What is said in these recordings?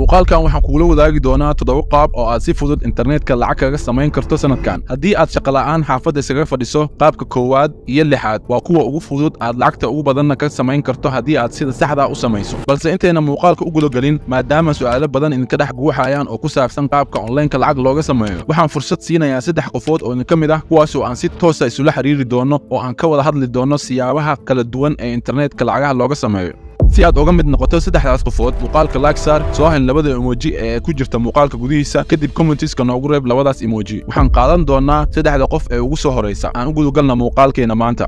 Muuqaalkan waxaan kugula wadaagi doonaa 7 qaab oo aad si fudud internetka lacag kaga samayn karto sanadkan. Haddii aad shaqo la'aan xaafadda iskaga fadhiso, qaabka 1aad iyo 6aad waa kuwa ugu fudud aad lacagta ugu badanna ka samayn karto haddii aad sida saxda u samayso. Balse intayna muuqaalka u gudagelin, maadaama su'aalo badan idinka dhex guuxayaan oo ku saabsan qaabka onlineka lacag looga sameeyo, waxaan fursad siinayaa 3 qofood oo idinka mid ah, kuwaasoo aan si toosa isula xiriiri doono oo aan ka wada hadli doono siyaabaha kala duwan ee internetka lacagaha looga sameeyo. Si aad uga mid noqoto 3daas qofood, muuqaalka like saar, soo hel labada emoji ee ku jirta muuqaalka gudihiisa, kadib commentiska noogu reeb labadaas emoji. Waxaan qaadan doonaa 3da qof ee ugu soo horeysa. Aan u gudagalna muuqaalkeena maanta.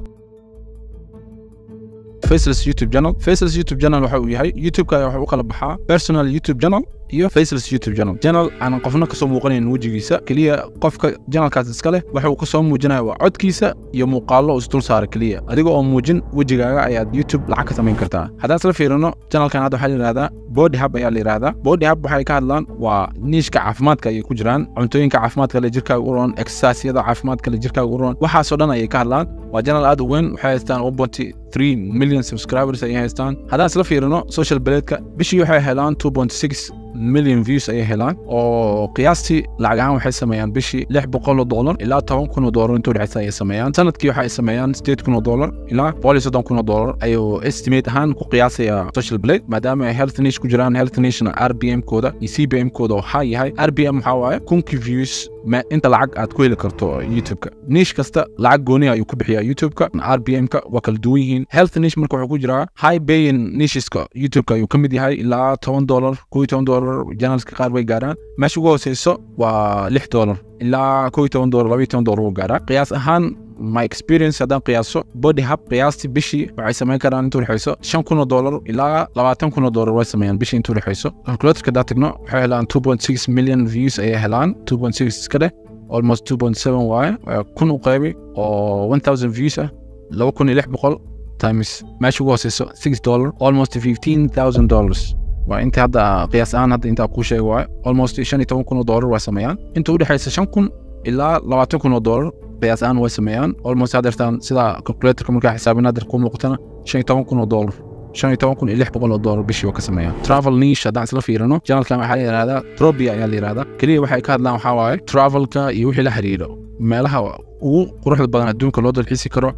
Faceless YouTube channel. Faceless YouTube channel waxa uu yahay YouTube-ka waxa uu kala baxaa personal YouTube channel iyo faceless YouTube channel. Channel aan qofna kasoo muuqanayn wejigiisa, keliya qofka channelkaas iska leh waxa uu kasoo muujinaya waa codkiisa iyo muuqaallo uu isdul saara keliya. Adiga oo muujin wejigaaga ayaad YouTube lacag ka samayn kartaa. Haddaan isla fiirino channelkan hadda waxaa la yidhahdaa Body Hub ayaa la yidhahdaa. Body Hub waxay ka hadlaan waa niche-ka caafimaadka ayay ku jiraan, cuntooyinka caafimaadka leh jirkaaga u roon, exercise-yada caafimaadka leh jirkaaga u roon, waxaasoo dhan ayay ka hadlaan. Waa channel aad u weyn, waxay haystaan 1.3 million subscribers ayay haystaan. Haddaan isla fiirino Social Blade-ka, bishii waxay helaan 2.6 million views ayay helaan, oo qiyaastii lacag ahaan waxay sameeyaan bishii $600 ilaa $10,000 intuu dhexeysa ayay sameeyaan. Sanadkii waxay sameeyaan $8,000 ilaa $130,000 ayuu estimate ahaan ku qiyaasaya Social Blade, maadaama ay health niche ku jiraan. Health niche-na RPM kooda iyo CPM kooda waxaa yahay, RPM waxaa waaye kunkii views ma inta lacag aad ku heli karto YouTube-ka. Niche kasta lacag gooni ayuu ku bixiyaa YouTube-ka, RPM-ka waa kala duwan yihiin. Health niche marka wuxuu ku jiraa high paying nicheska YouTube-ka ayuu ka mid yahay, ilaa $10, $11 channelska qaar way gaaraan. Meesha ugu hooseyso waa $6 ilaa $11, $12 wuu gaaraa. Qiyaas ahaan, my experience haddaan qiyaaso, Body Hub qiyaastii bishii waxay samayn karaan intuu dhexeyso $5,000 ilaa $20,000 way sameeyaan bishii intuu dhexeyso. Calculatorka haddaan tagno, waxay helaan 2.6 million views ayay helaan. 2.6 iska dheh, almost 2.7 waaye. 1,000 u qaybi oo 1000 views ah, 2,600 times meesha ugu hooseyso $6, almost $15,000 waa inta hadda qiyaas ahaan hadda intaa kuu sheega waaye. Almost $15,000 waa sameeyaan. Inta u dhexeysa 5,000 ilaa $20,000 qiyaas ahaan way sameeyaan. Almost haddeertaan sida calculatorka markaa xisaabin haddeer kuu muuqatana, $15,000, $15,600 bishii waa ka sameeyaan. Travel niche haddaan isla fiirino, channelkan waxaa la yidhahdaa Tropia ayaa la yidhahdaa. Keliya waxay ka hadlaan waxaa waaye travelka iyo wixii la xiriiro, meelaha ugu quruxda badan adduunka loo dalxiisi karo,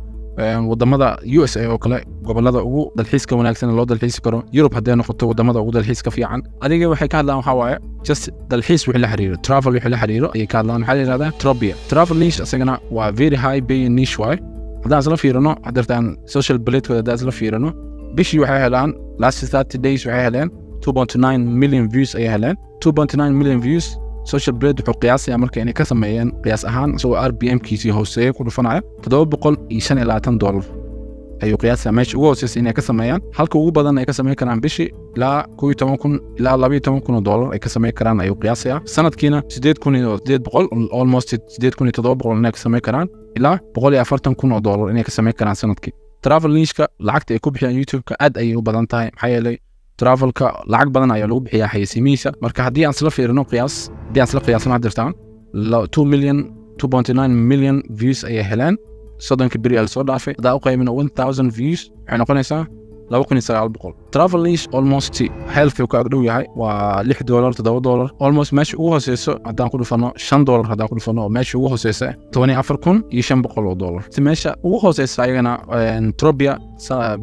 wadamada USA oo kale, gobolada ugu dalxiiska wanaagsan loo dalxiisi karo, Yurub hadday noqoto wadamada ugu dalxiiska fiican. Adiga waxay ka hadlaan waxaa waaye just dalxiis wixii la xiriiro, travel wixii la xiriiro ayay ka hadlaan. Waxaa la yidhahdaa Tropia. Travel niche isagana waa very high paying niche waaye. Haddaan isla fiirino haddeertaan Social Blade-kooda, haddaan isla fiirino bishii waxay helaan, last 30 days waxay heleen 2.9 million views ayay heleen. 2.9 million views Social Blade wuxuu qiyaasayaa marka inay ka sameeyeen qiyaas ahaan, isagoo RPM kiisii hooseeya ku dhufanaya, $725 ayuu qiyaasayaa meesha ugu hooseysa inay ka sameeyaan. Halka ugu badan ay ka sameyn karaan bishii ilaa 11,000 ilaa $12,000 ay ka sameyn karaan ayuu qiyaasayaa. Sanadkiina 8,800, almost 8,700 inay ka sameyn karaan ilaa $140,000 inay ka sameyn karaan sanadkii. Travel niche-ka lacagta ay ku bixiyaan YouTube-ka aad ayay u badan tahay, maxaa yeelay travelka lacag badan ayaa lagu bixiyaa xayeysiimihiisa. Marka haddii aan isla fiirino qiyaas, haddii aan isla qiyaasno haddirtaan 2 million, 2.9 million views ayay heleen 30-ka beri ee lasoo dhaafay. Haddaa u qaybino 1000 views, waxay noqonaysaa 2,900. Travel niche almost health uu ka agdhow yahay, waa $6, $7 almost. Meesha ugu hooseyso haddaan ku dhufano $5, haddaan ku dhufano oo meesha ugu hooseysa, $14,500. Si meesha ugu hooseysa ayagana Tropia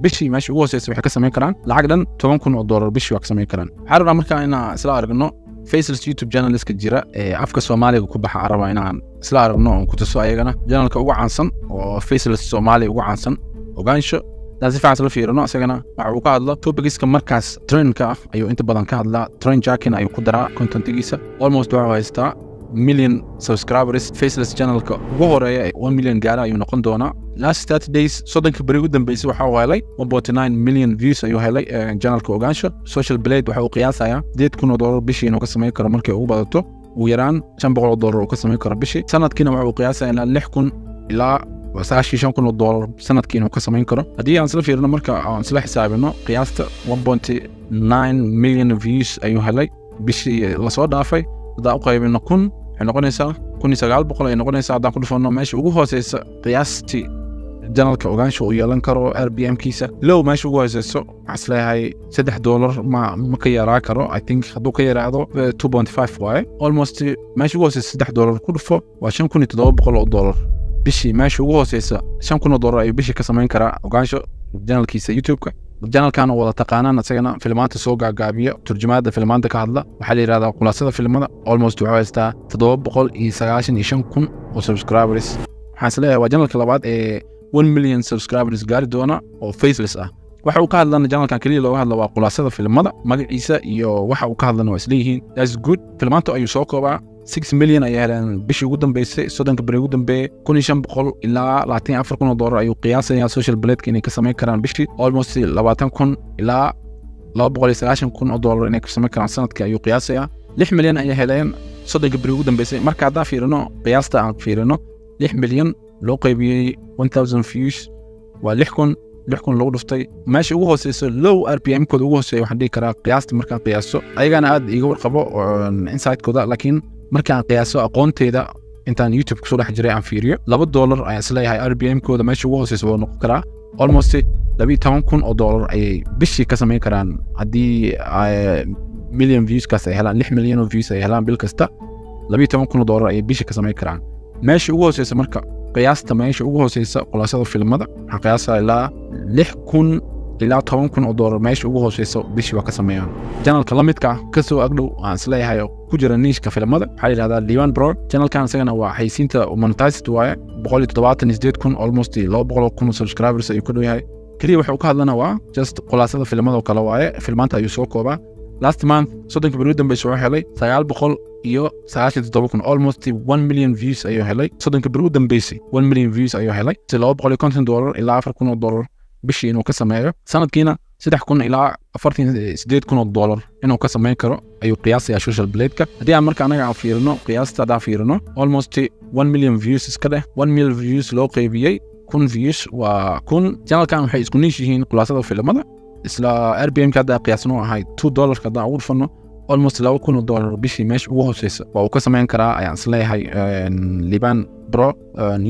bishii meesha ugu hooseysa waxay ka samayn karaan lacag dhan $10,000 bishii waa ka samayn karaan. Waxaan rabnaa markaa inaan isla aragno faceless YouTube channelska jira ee afka Soomaaliga ku baxa. Araba inaan isla aragno oon ku tuso ayagana channelka ugu caansan oo faceless Soomaaliya ugu caansan, Ogaansho. Haddaan si fiican isla fiirino, isagana waxa uu ka hadlo topicska markaas trendka ah ayuu inta badan ka hadlaa, trend jacking ayuu ku daraa contentigiisa. Almost wuxuu haystaa million subscribers. Faceless channelka ugu horeeya ee 1 million gaara ayuu noqon doonaa. Last 30 days, 30-ka beri ugu dambeysay, waxaa uu helay 1.9 million views ayuu helay channelka Ogaansho. Social Blade waxa uu qiyaasayaa $8,000 bishii inuu ka samayn karo markay ugu badato, ugu yaraan $500 uu ka samayn karo bishii. Sanadkiina waxa uu qiyaasayaa ilaa 6,000 ilaa $95,000 sanadkii inuu ka samayn karo. Haddii aan isla fiirino marka aan isla xisaabino qiyaasta, 1.9 million views ayuu helay bishii lasoo dhaafay. Haddaan u qaybino 1,000, waxay noqonaysaa 1,900 ay noqonaysaa. Haddaan ku dhufano meesha ugu hooseysa qiyaastii Channelka Ogaansho uu yeelan karo RPM-kiisa low meesha ugu hooseyso, waxaan isleeyahay $3 ma ka yaraa karo. I think hadduu ka yaraado 2.5 waaye. Almost meesha ugu hooseysa $3 ku dhufo, waa $5,700 bishii. Meesha ugu hooseysa $5,000 ayuu bishii ka samayn karaa Ogaansho channelkiisa YouTube-ka. Channelkan wada taqaanaan, isagana filmaanta soo gaagaabiya, turjumaada filmaanta ka hadla, waxaa la yidhahdaa khulaasada filmada. Almost wuxuu haystaa 795,000 oo subscribers. Waxaan isleeyahay waa channelka labaad ee 1 million subscribers gaari doona oo faceless ah. Waxa uu ka hadlana, channelkan keliya looga hadla waa khulaasada filmada. Magaciisa iyo waxa uu ka hadlana waa isleeyihiin. That's good. Filmaanta ayuu soo koobaa. 6 million ayay heleen bishii ugu dambeysay, 30-ka beri ugu dambeeyey. 1500 ilaa $24,000 ayuu qiyaasayaa Social Blade inay ka samayn karaan bishii. Almost 20,000 ilaa $290,000 inay ka samayn karaan sanadkii ayuu qiyaasayaa. 6 milyan ayay heleen 30-ka beri ugu dambeysay. Marka haddaan fiirino qiyaasta, aan fiirino 6 milyan loo qaybiyey 1000 views waa 6000. 6000 lagu dhuftay meesha ugu hooseyso, low RPM kooda ugu hooseeya, waxaan dhihi karaa qiyaasta markaan qiyaaso, ayagana aad iiga warqabo insightkooda, laakiin markaan qiyaaso aqoonteeda intaan YouTube kusoo dhex jiray aan fiiriyo, $2 ayaan isleeyahay RPM kooda meesha ugu hooseysa wuu noqon karaa. Almost $12,000 ayay bishii ka samayn karaan haddii million viewskaas ay helaan. 6 milyan oo views ay helaan bil kasta, $12,000 ayay bishii ka samayn karaan meesha ugu hooseysa. Marka qiyaasta meesha ugu hooseysa khulaasada filmada waxaan qiyaasaa ilaa 6000 ilaa $10,000 meesha ugu hooseysa bishii waa ka sameeyaan. Channelka la midka ah, kasoo agdhow, aan isleeyahay oo ku jira nicheka filmada, waxaa la yidhahdaa Liban Bro. Channelkan isagana waa xaysiinta, monetized waaye. 178,000, almost 200,000 subscribers ayuu ka dhow yahay. Keliya wuxuu ka hadlana waa just khulaasada filmada oo kale waaye. Filmaanta ayuu soo koobaa. Last month, 30-ka beri u dambeysa, wuxuu helay 997,000, almost 1 million views ayuu helay. 30-ka beri u dambeysay 1 million views ayuu helay. Si $250 ilaa $4,000 bishii inuu ka sameeyo, sanadkiina 3000 ilaa $48,000 inuu ka sameyn karo ayuu qiyaasayaa Social Blade-ka. Haddii aan marka anaga aan fiirino qiyaasta, haddaan fiirino almost 1 million views iska dheh, 1 million views loo qeybiyey 1000 views waa 1000. Channelkan waxay isku niche yihiin khulaasada filimada. Isla RPM-ka hadda qiyaasno ahay $2-ka haddaan ugu dhufano, almost $2,000 bishii meesha ugu hooseysa waa uu ka samayn karaa ayaan isleeyahay Liban Bro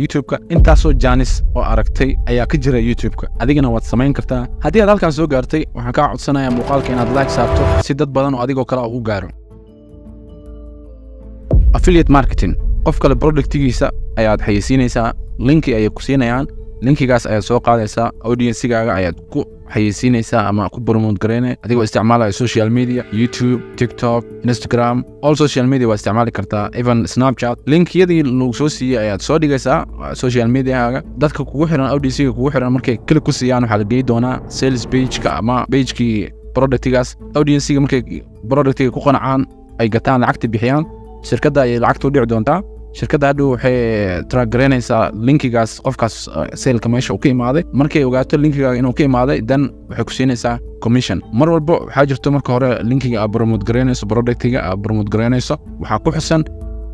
YouTube-ka. Intaasoo chance oo aragtay ayaa ka jira YouTube-ka, adigana waad samayn kartaa. Haddii aad halkaan soo gaartay, waxaan kaa codsanayaa muuqaalka inaad like saarto si dad badan oo adigoo kale u gaaro. Affiliate marketing, qof kale productigiisa ayaad xayeysiinaysaa. Linki ayay ku siinayaan, linkigaas ayaad soo qaadaysaa, audiencigaaga ayaad ku xayeysiinaysaa ama ku promote gareyne adigoo isticmaalaya social media, YouTube, TikTok, Instagram, all social media waa isticmaali kartaa, even Snapchat. Linkiyadii lagu soo siiyey ayaad soo dhigaysaa social mediahaaga. Dadka kugu xiran, audienciga kugu xiran, markay click ku siiyaan, waxaa la geyi doonaa sales pageka ama pagekii productigaas. Audienciga markay productiga ku qancaan, ay gataan, lacagta bixiyaan, shirkadda ayay lacagta u dhici doontaa. Shirkadda hadhow waxay track garaynaysaa linkigaas qofkaas saleka meesha uu ka imaaday. Markay ogaato linkigaaga inuu ka imaaday, then waxay ku siinaysaa commission. Mar walba waxaa jirto, marka hore linkiga aad promote garaynayso, productiga aad promote garaynayso, waxaa ku xusan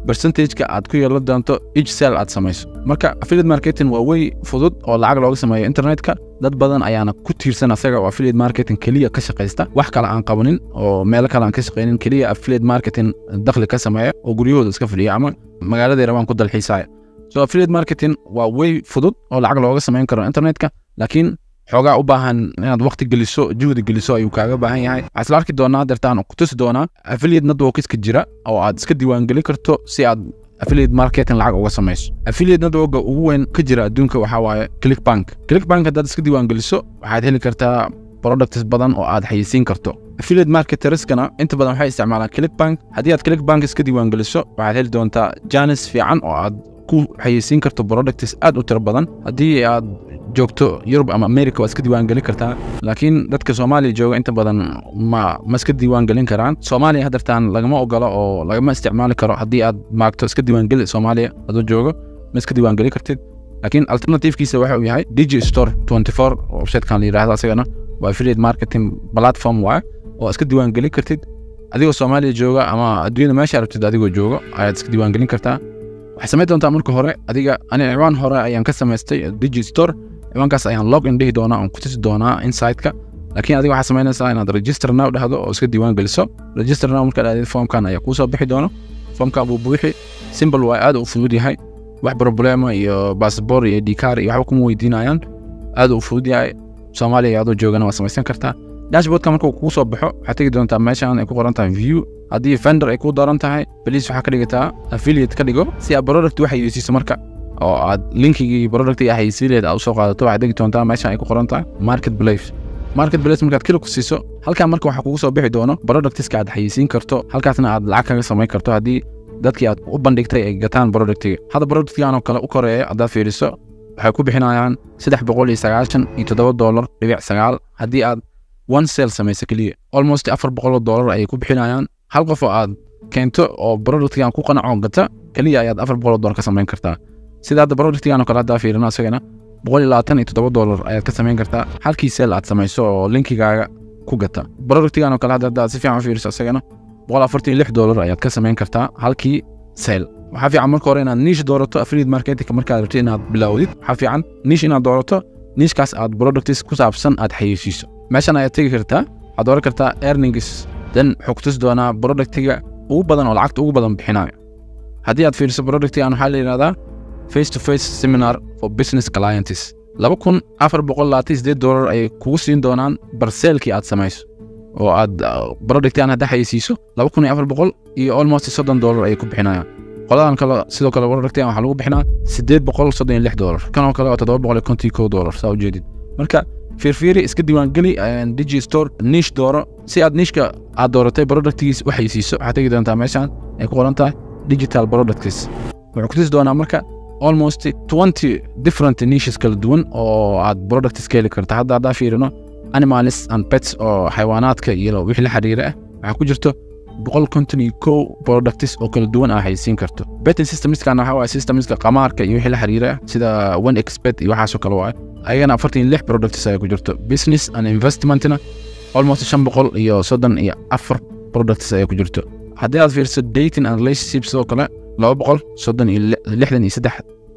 percentageka aad ku yeelan doonto each sale aad samayso. Marka affiliate marketing waa way fudud oo lacag looga sameeyo internetka. Dad badan ayaana ku tiirsan asaga oo affiliate marketing keliya ka shaqaysta, wax kale aan qabanin oo meelo kale aan ka shaqaynin, keliya affiliate marketing dakhli ka sameeya oo guryahooda iska fadhiya ama magaaladay rabaan ku dalxiisaya. So affiliate marketing waa way fudud oo lacag looga samayn karo internetka, laakiin xoogaa u baahan inaad waqti geliso, juhdi geliso ayuu kaaga baahan yahay. Waxaa isla arki doonaa deertaan ku tusi doonaa affiliate networkiska jira oo aad iska diiwaangelin karto si aad affiliate marketing lacag uga samayso. Affiliate networka ugu weyn ka jira adduunka waxaa waaye ClickBank. ClickBank haddaad iska diiwaangeliso, waxaad heli kartaa products badan oo aad xayeysiin karto. Affiliate marketerskana inta badan waxay isticmaalaan ClickBank. Haddii aad ClickBank iska diiwaangeliso, waxaad heli doontaa chance fiican oo aad ku xayeysiin karto products aad u tiro badan. Haddii aad joogto Yurub ama America, waa iska diiwaangelin kartaa, laakiin dadka Soomaaliya jooga inta badan ma iska diiwaangelin karaan. Soomaaliya haddartaan lagama ogolo oo lagama isticmaali karo. Haddii aad maagto iska diiwaangeli Soomaaliya adoo joogo, ma iska diiwaangelin kartid. Laakiin alternativekiisa waxa uu yahay Digistore 24 websitekan la yidhaahdo. Asagana waa affiliate marketing platform waaye oo iska diiwaangelin kartid adigoo Soomaaliya jooga ama adduunyada meesha rabtid adigoo jooga ayaad iska diiwaangelin kartaa. Waxaad samayn doontaa marka hore adiga, ani ciwaan hore ayaan ka samaystay Digistore. Ciwaankaas ayaan log in dhihi doonaa oon ku tusi doonaa inside-ka, laakiin adiga waxaad samaynaysaa inaad register now dhahdo oo iska diiwaan geliso. Register now markaad aadid, formkan ayaa kuusoo bixi doono. Formkan buu buuxi, simple waa, aad u fudud yahay. Wax problema iyo baasboor iyo ID card iyo waxba kuma weydiinayaan. Aad u fudud yahay. Soomaaliya adoo joogana waa samaysan kartaa. Dashboardka markuu kugu soo baxo, waxaad tegi doontaa meeshan ay ku qoran tahay view. Haddii vendor ay ku dooran tahay, please waxaa ka dhigataa affiliate ka dhigo, si aad product wax xayeysiiso. Marka oo aad linkigii productiga xayeysiileed aad usoo qaadato, waxaad tegi doontaa meeshan ay ku qoran tahay marketplace. Marketplace markaad click ku siiso, halkan marka waxaa kugu soo bixi doono productiska aad xayeysiin karto, halkaasna aad lacag kaga samayn karto haddii dadkii aad u bandhigtay ay gataan productiga. Hadda productigan oo kale u koreeya haddaad fiiriso, waxay ku bixinayaan $397.9 haddii aad one sale samayso keliya. Almost $400 ayay ku bixinayaan. Hal qof oo aad keento oo productigan ku qanaco gata keliya ayaad $400 ka samayn kartaa. Sida hadda productigan oo kale haddaa fiirino, isagana $127 ayaad ka samayn kartaa halkii sale aad samayso oo linkigaaga ku gata. Productigan oo kale hadda haddaad si fiican u fiiriso, isagana $146 ayaad ka samayn kartaa halkii sale. Waxaa fiican marka hore inaad niche doorato. Affiliate marketingka markaad rabtid inaad bilowdid, waxaa fiican niche inaad doorato, nichekaas aad products ku saabsan aad xayeysiiso. Meeshan ayaad tegi kartaa, waxaad dooran kartaa earnings, then wuxuu ku tusi doonaa productiga ugu badan oo lacagta ugu badan bixinayo. Haddii aad fiiriso productigan, waxaa la yidhahdaa face to face seminar for business clients. $2,428 ayay kugu siin doonaan per salekii aad samayso oo aad productigan hadda xayeysiiso. 2,400 iyo almost $30 ayay ku bixinayaan. Qoladan kale sidoo kale productigan waxaa lagu bixinaa $836. Kanoo kale oo $751, saa ujeedid. Marka fiirfiiri, iska diiwaangeli Digistore, niche dooro. Si aad nicheka aad dooratay productigiis u xayeysiiso, waxaad tegi doontaa meeshan ay ku qoran tahay digital products. Wuxuu ku tusi doonaa marka almost 20 different niches kala duwan oo aad products ka heli karto. Hadda haddaa fiirino animals and pets oo xayawaanaadka iyo wixii la xiriira ah, waxaa ku jirto 151 products oo kala duwan aa xayeysiin karto. Betting systemskan waxaa waaye systemska qamaarka iyo wixii la xiriira ah, sida 1xBet iyo waxaasoo kale waaye. Ayagana 46 products ayaa ku jirto. Business and investmentna almost 534 products ayaa ku jirto. Haddii aad fiiriso dating and relationship, sidoo kale 263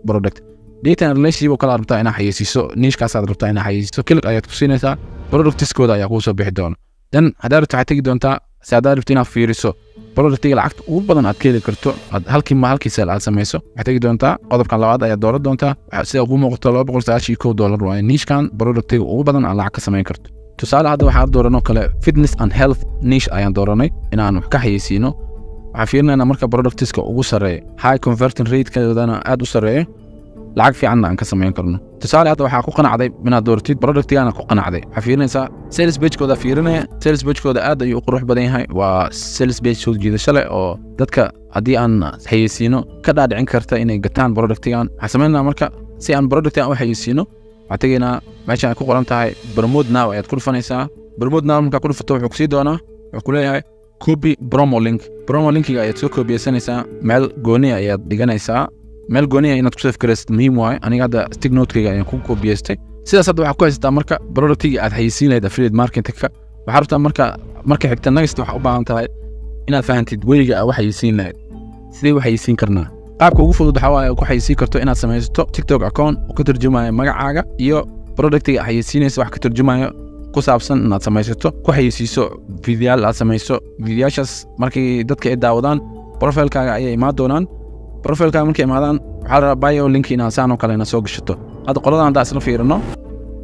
product. Dating and relationship oo kale aad rabtaa inaad xayeysiiso, nichekaas aad rabtaa inaad xayeysiiso, click ayaad ku siinaysaa, productiskooda ayaa kuu soo bixi doona. Then haddaad rabto waxaad tegi doontaa, si haddaad rabto inaad fiiriso productiga lacagta ugu badan aad ka heli karto aad halkii ma halkii sale aad samayso, waxaad tegi doontaa qodobkan labaad ayaad dooran doontaa. Sida ugu muuqato, $291 waaye nichekan productiga ugu badan aad lacag ka samayn karto. Tusaale, hadda waxaan dooranoo kale fitness and health niche ayaan dooranay inaan wax ka xayeysiino. Waxaan fiirinaynaa marka productiska ugu sarreeya, high converting ratekeedana aad u sarreeyo, lacag fiicanna aan ka samayn karno. Tusaale, hadda waxaa ku qanacday inaad dooratid productigana ku qanacday. Waxaa fiirinaysaa sales pagekooda, fiirinaya sales pagekooda aad ayuu u qurux badan yahay. Waa sales page soo jiidasho leh oo dadka haddii aan xayeysiino ka dhaadhicin karta inay gataan productigan. Waxaan samaynaa marka, si aan productigan u xayeysiino, waxaan tegaynaa meesha ay ku qoran tahay promote now ayaad ku dhufanaysaa. Promote now markaa ku dhufato, wuxuu kusii doonaa, wuxuu ku leeyahay copy promo link. Promo linkiga ayaad soo koobiyeysanaysaa, meel gooniya ayaad dhiganaysaa. Meel gooniya inaad ku save garaysid muhiim waaye. Aniga hadda sticky notekayga ayaan ku koobiyeystay. Sidaas hadda waxaa ku haysataa marka productiga aad xayeysiin lahayd affiliate marketingka. Waxaa rabtaa marka marka xigta, next, waxaa u baahan tahay inaad fahantid weliga aad wax xayeysiin lahayd. Sidee u xayeysiin karnaa? Qaabka ugu fudud waxaa waaye ku xayeysiin karto inaad samaysato TikTok account oo ka turjumaya magacaaga iyo productiga aad xayeysiinaysa, wax ka turjumayo ku saabsan inaad samaysato, ku xayeysiiso, videoyaal aad samayso. Videoyaashaas markay dadka ay daawadaan, profilekaaga ayay imaan doonaan. Profilekaaga markay imaadaan, waxaa la rabaa bio link inaad saan oo kale inaad soo gashato. Hadda qoladan haddaa isla fiirino,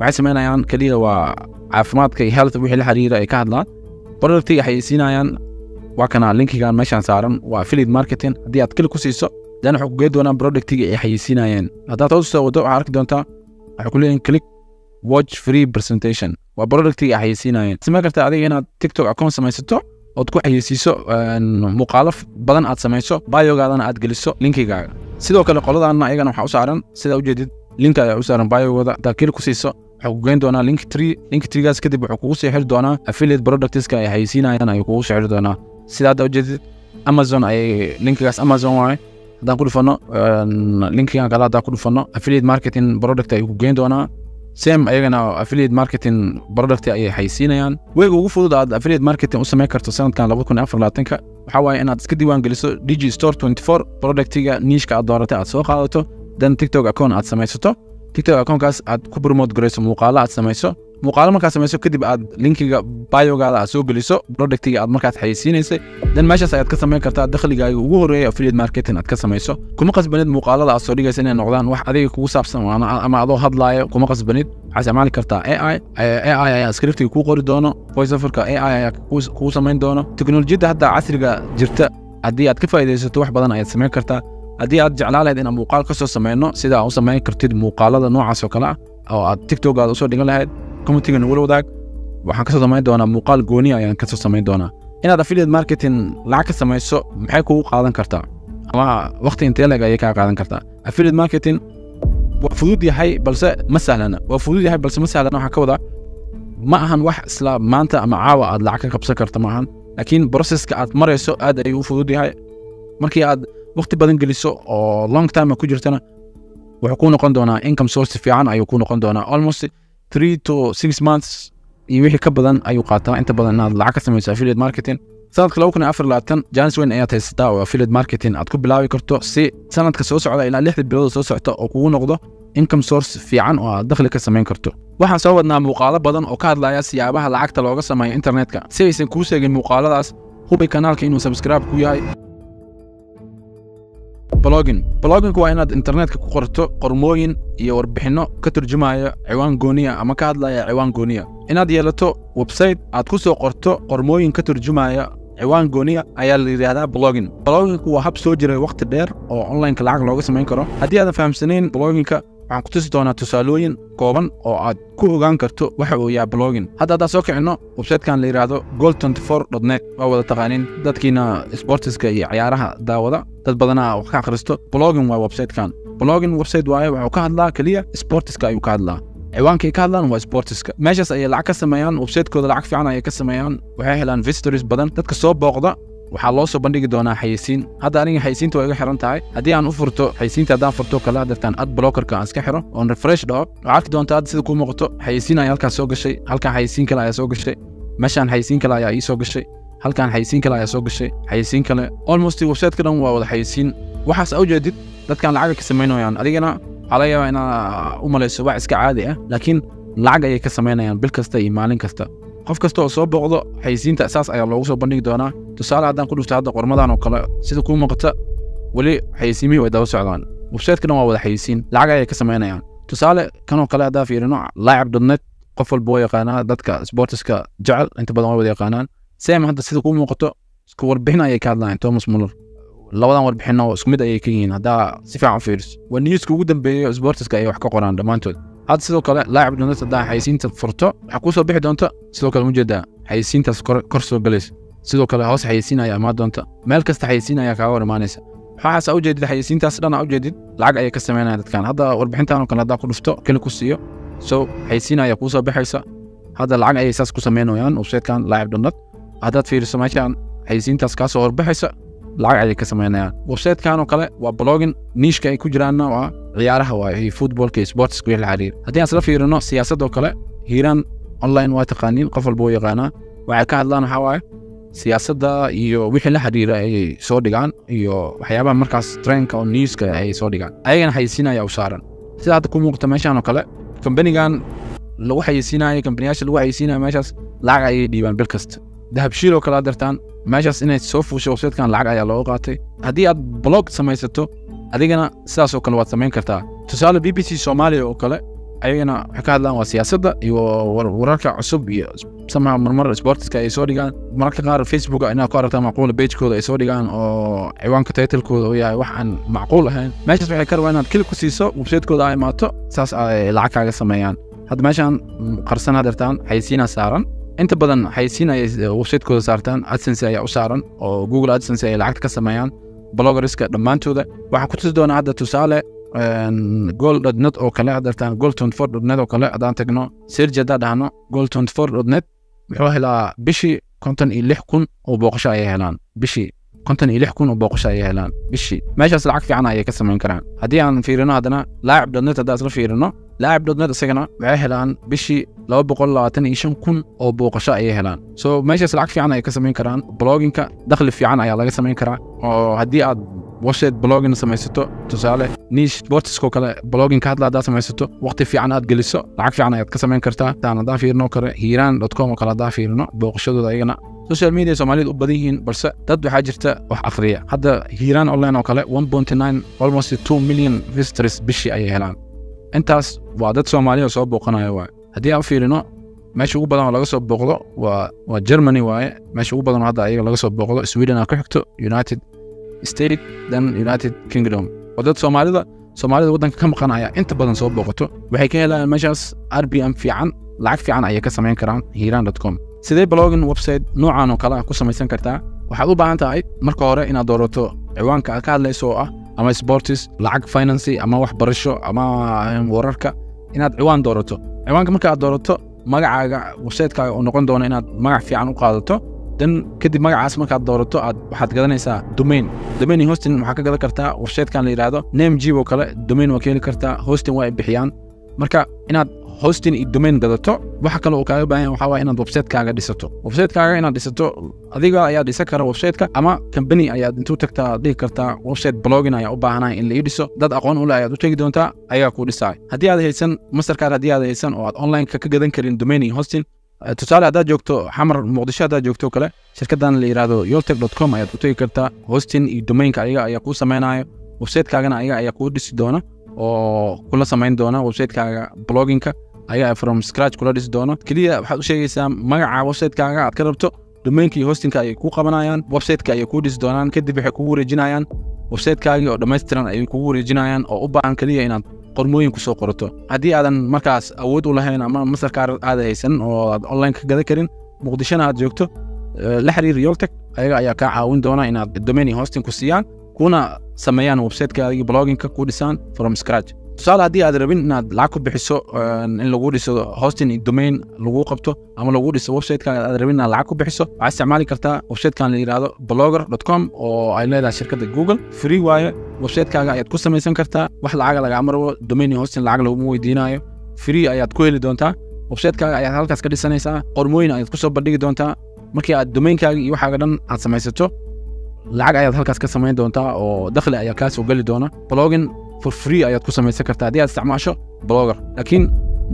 waxay samaynayaan keliya waa caafimaadka iyo health wixii la xiriira ay ka hadlaan. Productiga xayeysiinayaan waa kana, linkigan meeshaan saaran waa affiliate marketing. Haddii aad click ku siiso, dan wuxuu ku gee doonaa productiga ay xayeysiinayeen. Haddaad hoos soo wado, waxaad arki doontaa waxay ku leeyihin click watch free presentation. Waa productiga ay xayeysiinayeen. Samayn kartaa adiga inaad TikTok account samaysato ood ku xayeysiiso, muuqaalo badan aad samayso, biogaadana aad geliso linkigaaga. Sidoo kale qoladaana ayagana waxaa u saaran, sidaa ujeedid, linka ayaa u saaran biogooda. Haddaad click ku siiso, wuxuu ku geyn doonaa Linktree. Linktreegaas kadib wuxuu kugu sii xiri doonaa affiliate productska ay xayeysiinayaan ayuu kugu sii xiri doonaa. Sida hadda ujeedid, Amazon ayay linkigaas Amazon waaye. Haddaan ku dhufano linkigan kale, haddaan ku dhufano affiliate marketing product ayuu ku geyn doonaa. Same, ayagana affiliate marketing product ayay xayeysiinayaan. Weyga ugu fudud aad affiliate marketing u samayn karto sanadkan 2024-ka waxaa waaye inaad iska diiwaan geliso Digistore 24, productiga nicheka aad dooratay aad soo qaadato, then TikTok account aad samaysato, TikTok accountkaas aad ku promote garayso, muuqaalo aad samayso. Muuqaalo markaad samayso kadib aad linkiga biogaada aad soo geliso productiga aad markaas xayeysiinaysay, dan meeshaas ayaad ka samayn kartaa dakhligaaga ugu horreeya affiliate marketing aad ka samayso. Kuma qasbanid muuqaalada aad soo dhigaysa inay noqdaan wax adiga kugu saabsan ama adoo hadlaayo, kuma qasbanid. Waxaad isticmaali kartaa AI. AI ayaa scriptiga kuu qori doono, voice overka AI ayaa kuu samayn doono. Teknolojiyadda hadda casriga jirta haddii aad ka faa'iidaysato wax badan ayaad samayn kartaa. Haddii aad jeclaan lahayd inaan muuqaal ka soo sameyno sida aad u samayn kartid muuqaalada noocaas oo kale ah oo aad TikTok aad usoo dhigan lahayd, commentiga nagula wadaag. Waxaan kasoo samayn doonaa muuqaal gooni ayaan kasoo samayn doonaa. Inaad affiliate marketing lacag ka samayso maxay kugu qaadan kartaa ama waqti intee leeg ayay kaa qaadan kartaa? Affiliate marketing waa fudud yahay balse ma sahlana. Waa fudud yahay balse ma sahlana. Waxaa ka wadaa ma ahan wax isla maanta ama caawa aad lacag ka qabsan karta ma ahan, laakiin processka aad marayso aad ayuu u fudud yahay. Markii aad waqti badan geliso oo long time ku jirtana wuxuu kuu noqon doonaa income source fiican ayuu kuu noqon doonaa. Almost 3 to 6 months iyo wixii ka badan ayuu qaataa inta badan inaad lacag ka samayso affiliate marketing. Sanadka 2024 chance weyn ayaad haysataa oo affiliate marketing aad ku bilaabi karto si sanadka soo socda ilaa 6 bilood soo socota oo kugu noqdo income source fiican oo aad dakhli ka samayn karto. Waxaan soo wadnaa muuqaalo badan oo ka hadlaya siyaabaha lacagta looga sameeyo internetka. Si aysan kuu seegin muuqaaladaas, hubi kanaalka inuu subscribe ku yahay. Blogging. Blogging waa inaad internetka ku qorto qormooyin iyo warbixinno ka turjumaya ciwaan gooniya ama ka hadlaya ciwaan gooniya. Inaad yeelato website aad ku soo qorto qormooyin ka turjumaya ciwaan gooniya ayaa la yidhaahdaa blogging. Bloggingku waa hab soo jiray waqti dheer oo onlineka lacag looga samayn karo. Haddii aadan fahamsanayn bloggingka, waxaan ku tusi doonaa tusaalooyin kooban oo aad ku ogaan karto waxa uu yahay blogging. Hadda haddaan soo kicinno websitekan la yidhaahdo goal24.net, waa wada taqaaniin dadkiina sportiska iyo ciyaaraha daawada, dad badanaa wax ka akhristo. Blogging waa websitekan, blogging website waaye. Wuxuu ka hadlaa keliya sportiska ayuu ka hadlaa. Ciwaankay ka hadlaan waa sportiska. Meeshaas ayay lacag ka sameeyaan. Websitekooda lacag fiican ayay ka sameeyaan. Waxay helaan visitors badan. Dadka soo booqda waxaa loo soo bandhigi doonaa xayeysiin. Hadda aniga xayeysiinta waa iga xiran tahay. Haddii aan u furto xayeysiinta, haddaan furto kale hadeertaan ad blockerka aan iska xiro oon refresh dhaho, waxaad arki doontaa hadda sida kuu muuqato xayeysiin ayaa halkaas soo gashay, halkan xayeysiin kale ayaa soo gashay, meeshaan xayeysiin kale ayaa ii soo gashay, halkan xayeysiin kale ayaa soo gashay, xayeysiin kale. Almost website-ka dhan waa wada xayeysiin. Waxaas aa ujeedid dadkan lacag ka samaynayaan. Adigana waxaa laga yaabaa inaa u malayso wax iska caadi ah, laakiin lacag ayay ka samaynayaan bil kasta iyo maalin kasta. Qof kasta oo soo booqdo xayeysiinta saas ayaa loogu soo bandhigi doonaa. Tusaale haddaan ku dhufto hadda qormadan oo kale, sida kuu muuqata weli xayeysiimihii way daba socdaan. Website-ka dhan waa wada xayeysiin, lacag ayay ka samaynayaan. Tusaale kan oo kale haddaa fiirino, laacib.net, qof walba waa yaqaanaa. Dadka sportiska jecel inta badan way wada yaqaanaan. Same hadda sida kuu muuqato isku warbixin ayay ka hadlayaan. Thomas Muller, labadan warbixinno isku mid ayay ka yihiin. Haddaa si fiican u fiiriso waa newska ugu dambeeyay sportiska ayay wax ka qoraan dhammaantood. Hadda sidoo kale laacib.net haddaa xayeysiinta furto waxaa kuu soo bixi doonta sidoo kale mujeedaa xayeysiintaas kor soo galaysa. Sidoo kale hoos xayeysiin ayaa imaan doonta. Meel kasta xayeysiin ayaa kaaga hor imaanaysa. Waxaas aa ujeedid xayeysiintaas dhan aa ujeedid lacag ayay ka sameynayaan dadkan. Hadda warbixintan oo kale haddaa ku dhufto, keli ku siiyo, so xayeysiin ayaa kuu soo baxaysa. Hadda lacag ayay saas ku sameynayaan websitekan laacib.net. Haddaad fiiriso meeshaan xayeysiintaas kaa soo horbaxaysa lacag ayay ka sameynayaan. Websitekan oo kale waa blogging, nicheka ay ku jiraanna waa ciyaaraha waaye iyo footballka iyo sportska wixii la xiriira. Haddii aan isla fiirino siyaasadda oo kale, Hiiraan Online waa taqaaniin, qof walba wuu yaqaanaa. Waxay ka hadlaan waxaa waaye siyaasadda iyo wixii la xiriira ayay soo dhigaan iyo waxyaabaha markaas trendka oo newska ayay soo dhigaan. Ayagana xayeysiin ayaa u saaran. Sida hadda ku muuqata meeshaan oo kale, kambanigan lagu xayeysiinayo, kambaniyaasha lagu xayeysiinayo meeshaas lacag ayay dhiibaan bil kasta. Dahabshiil oo kale aad dartaan meeshaas inay soo fuusho websitekan lacag ayaa looga qaatay. Haddii aad blog samaysato adigana sidaas oo kale waad samayn kartaa. Tusaale BBC Soomaaliya oo kale, ayagana waxay ka hadlaan waa siyaasadda iyo wararka cusub iyo somehow marmar sportiska ay soo dhigaan. Mararka qaar Facebook inaad ku aragtaa macquula pagekooda ay soo dhigaan oo ciwaanka titlekooda uu yahay wax aan macquul ahayn. Meeshaas waxay ka rabaan inaad click ku siiso websitekooda ay imaato, saas ay lacag kaaga sameeyaan. Hadda meeshaan qarsan hadeertaan xayeysiinaa saaran. Inta badan xayeysiin ayay websitekooda saartaan. AdSense ayaa u saaran oo Google AdSense ay lacagta ka sameeyaan bloggerska dhammaantooda. Waxaan ku tusi doonaa hadda tusaale goal.net oo kale. Hadeertaan goal24.net oo kale haddaan tagno, search haddaan dhahno goal24.net, wuxuu helaa bishii 56,000 oo booqasho ayay helaan bishii. 56,000 oo booqasho ayay helaan bishii. Meeshaas lacag fiican ayay ka samayn karaan. Haddii aan fiirino haddana laacib.net, haddaan isla fiirino laacib.net, isagana waxay helaan bishii 225,000 oo booqasho ayay helaan. So meeshaas lacag fiican ayay ka samayn karaan. Bloggingka dakhli fiican ayaa laga samayn karaa oo haddii aad Website blogging samaysato, tusaale niche sportiskoo kale blogging ka hadla haddaad samaysato, waqti fiican aad geliso, lacag fiican ayaad ka samayn kartaa. Taan haddaan fiirino kale Hiiraan.com oo kale haddaan fiirino booqashadooda, ayagana social media Soomaalidu u badan yihiin, balse dad waxaa jirta wax akhriya. Hadda Hiiraan Online oo kale 1.9, almost 2 million visitors bishii ayay helaan. Intaas waa dad Soomaaliya soo booqanaya waay. Haddii aan u fiirino meesha ugu badan oo laga soo booqdo waa Germany waaye. Meesha ugu badan oo hadda ayaga laga soo booqdo Sweden aa ku xigto, United States, then United Kingdom, oo dad Soomaalida waddanka ka maqan ayaa inta badan soo booqato. Waxay ka helayaan meeshaas RPM fiican, lacag fiican ayay ka samayn karaan Hiiraan.com. Sidee blogging website noocan oo kale ah ku samaysan kartaa? Waxaad u baahan tahay marka hore inaad doorato ciwaanka aad ka hadlayso, oo ah ama sports, lacag, finance, ama waxbarasho, ama wararka. Inaad ciwaan doorato. Ciwaanka marka aad doorato, magacaaga website-kaaga oo noqon doono inaad magac fiican u qaadato. Dan kadib magacaas markaad doorato, aad waxaad gadanaysaa domain. Domain iyo hosting waxaa ka gadan kartaa website-kan la yidhaahdo Namecheap oo kale. Domain waa ka heli kartaa, hosting waa ay bixiyaan. Marka inaad hosting iyo domain gadato. Waxa kale oo kaaga baahan yahay waxaa waaye inaad website-kaaga dhisato. Website-kaaga inaad dhisato, adiga ayaa dhisan kara website-ka, ama company ayaad intuu tagtaa dhihi kartaa website blogging ayaa u baahanahay in la ii dhiso. Dad aqoon u leh ayaad u tegi doontaa, ayagaa kuu dhisaay. Haddii aad haysan Mastercard, haddii aad haysan oo aad online-ka ka gadan karin domain iyo hosting, tusaale haddaad joogto Xamar, Muqdisho haddaad joogto kale, shirkaddan la yidhaahdo Yoltech.com ayaad u tegi kartaa. Hosting iyo domainka ayaga ayaa kuu samaynayo, website-kaagana ayaga ayaa kuu dhisi doona oo kula samayn doona. Website-kaaga bloggingka ayaa from scratch kula dhisi doona. Keliya waxaad u sheegaysaa magaca website-kaaga aad ka rabto, domainka iyo hostingka ayay kuu qabanayaan, website-ka ayay kuu dhisi doonaan. Kadib waxay kugu wareejinayaan website-kaagii oo dhammaystiran ayay kugu wareejinayaan, oo u baahan keliya inaad qormooyin kusoo qorato. Haddii aadan markaas awood u lahayn ama Mastercard aad haysan oo aad online ka gadan karin, Muqdishona aad joogto, la xiriir Yoltech. Ayaga ayaa kaa caawin doona inaad domain iyo hosting ku siiyaan, kuna sameeyaan website-kaagii bloggingka, ku dhisaan from scratch. Tusaale haddii aad rabin inaad lacag ku bixiso in lagu dhiso hosting iyo domain lagu qabto ama lagu dhiso website-kaaga, aad rabin inaad lacag ku bixiso, waxaad isticmaali kartaa website-kan la yidhaahdo Blogger.com oo ay leedahay shirkadda Google. Free waaye. Website-kaaga ayaad ku samaysan kartaa, wax lacaga lagama rabo, domain iyo hosting lacag laguma weydiinayo, free ayaad ku heli doontaa. Website-kaaga ayaad halkaas ka dhisanaysaa, qormooyin ayaad kusoo bandhigi doontaa. Markii aad domainkaaga iyo waxaaga dhan aad samaysato, lacag ayaad halkaas ka samayn doontaa oo dakhli ayaa kaa soo geli doona. Blogging for free ayaad ku samaysan kartaa haddii aad isticmaasho Blogger, laakiin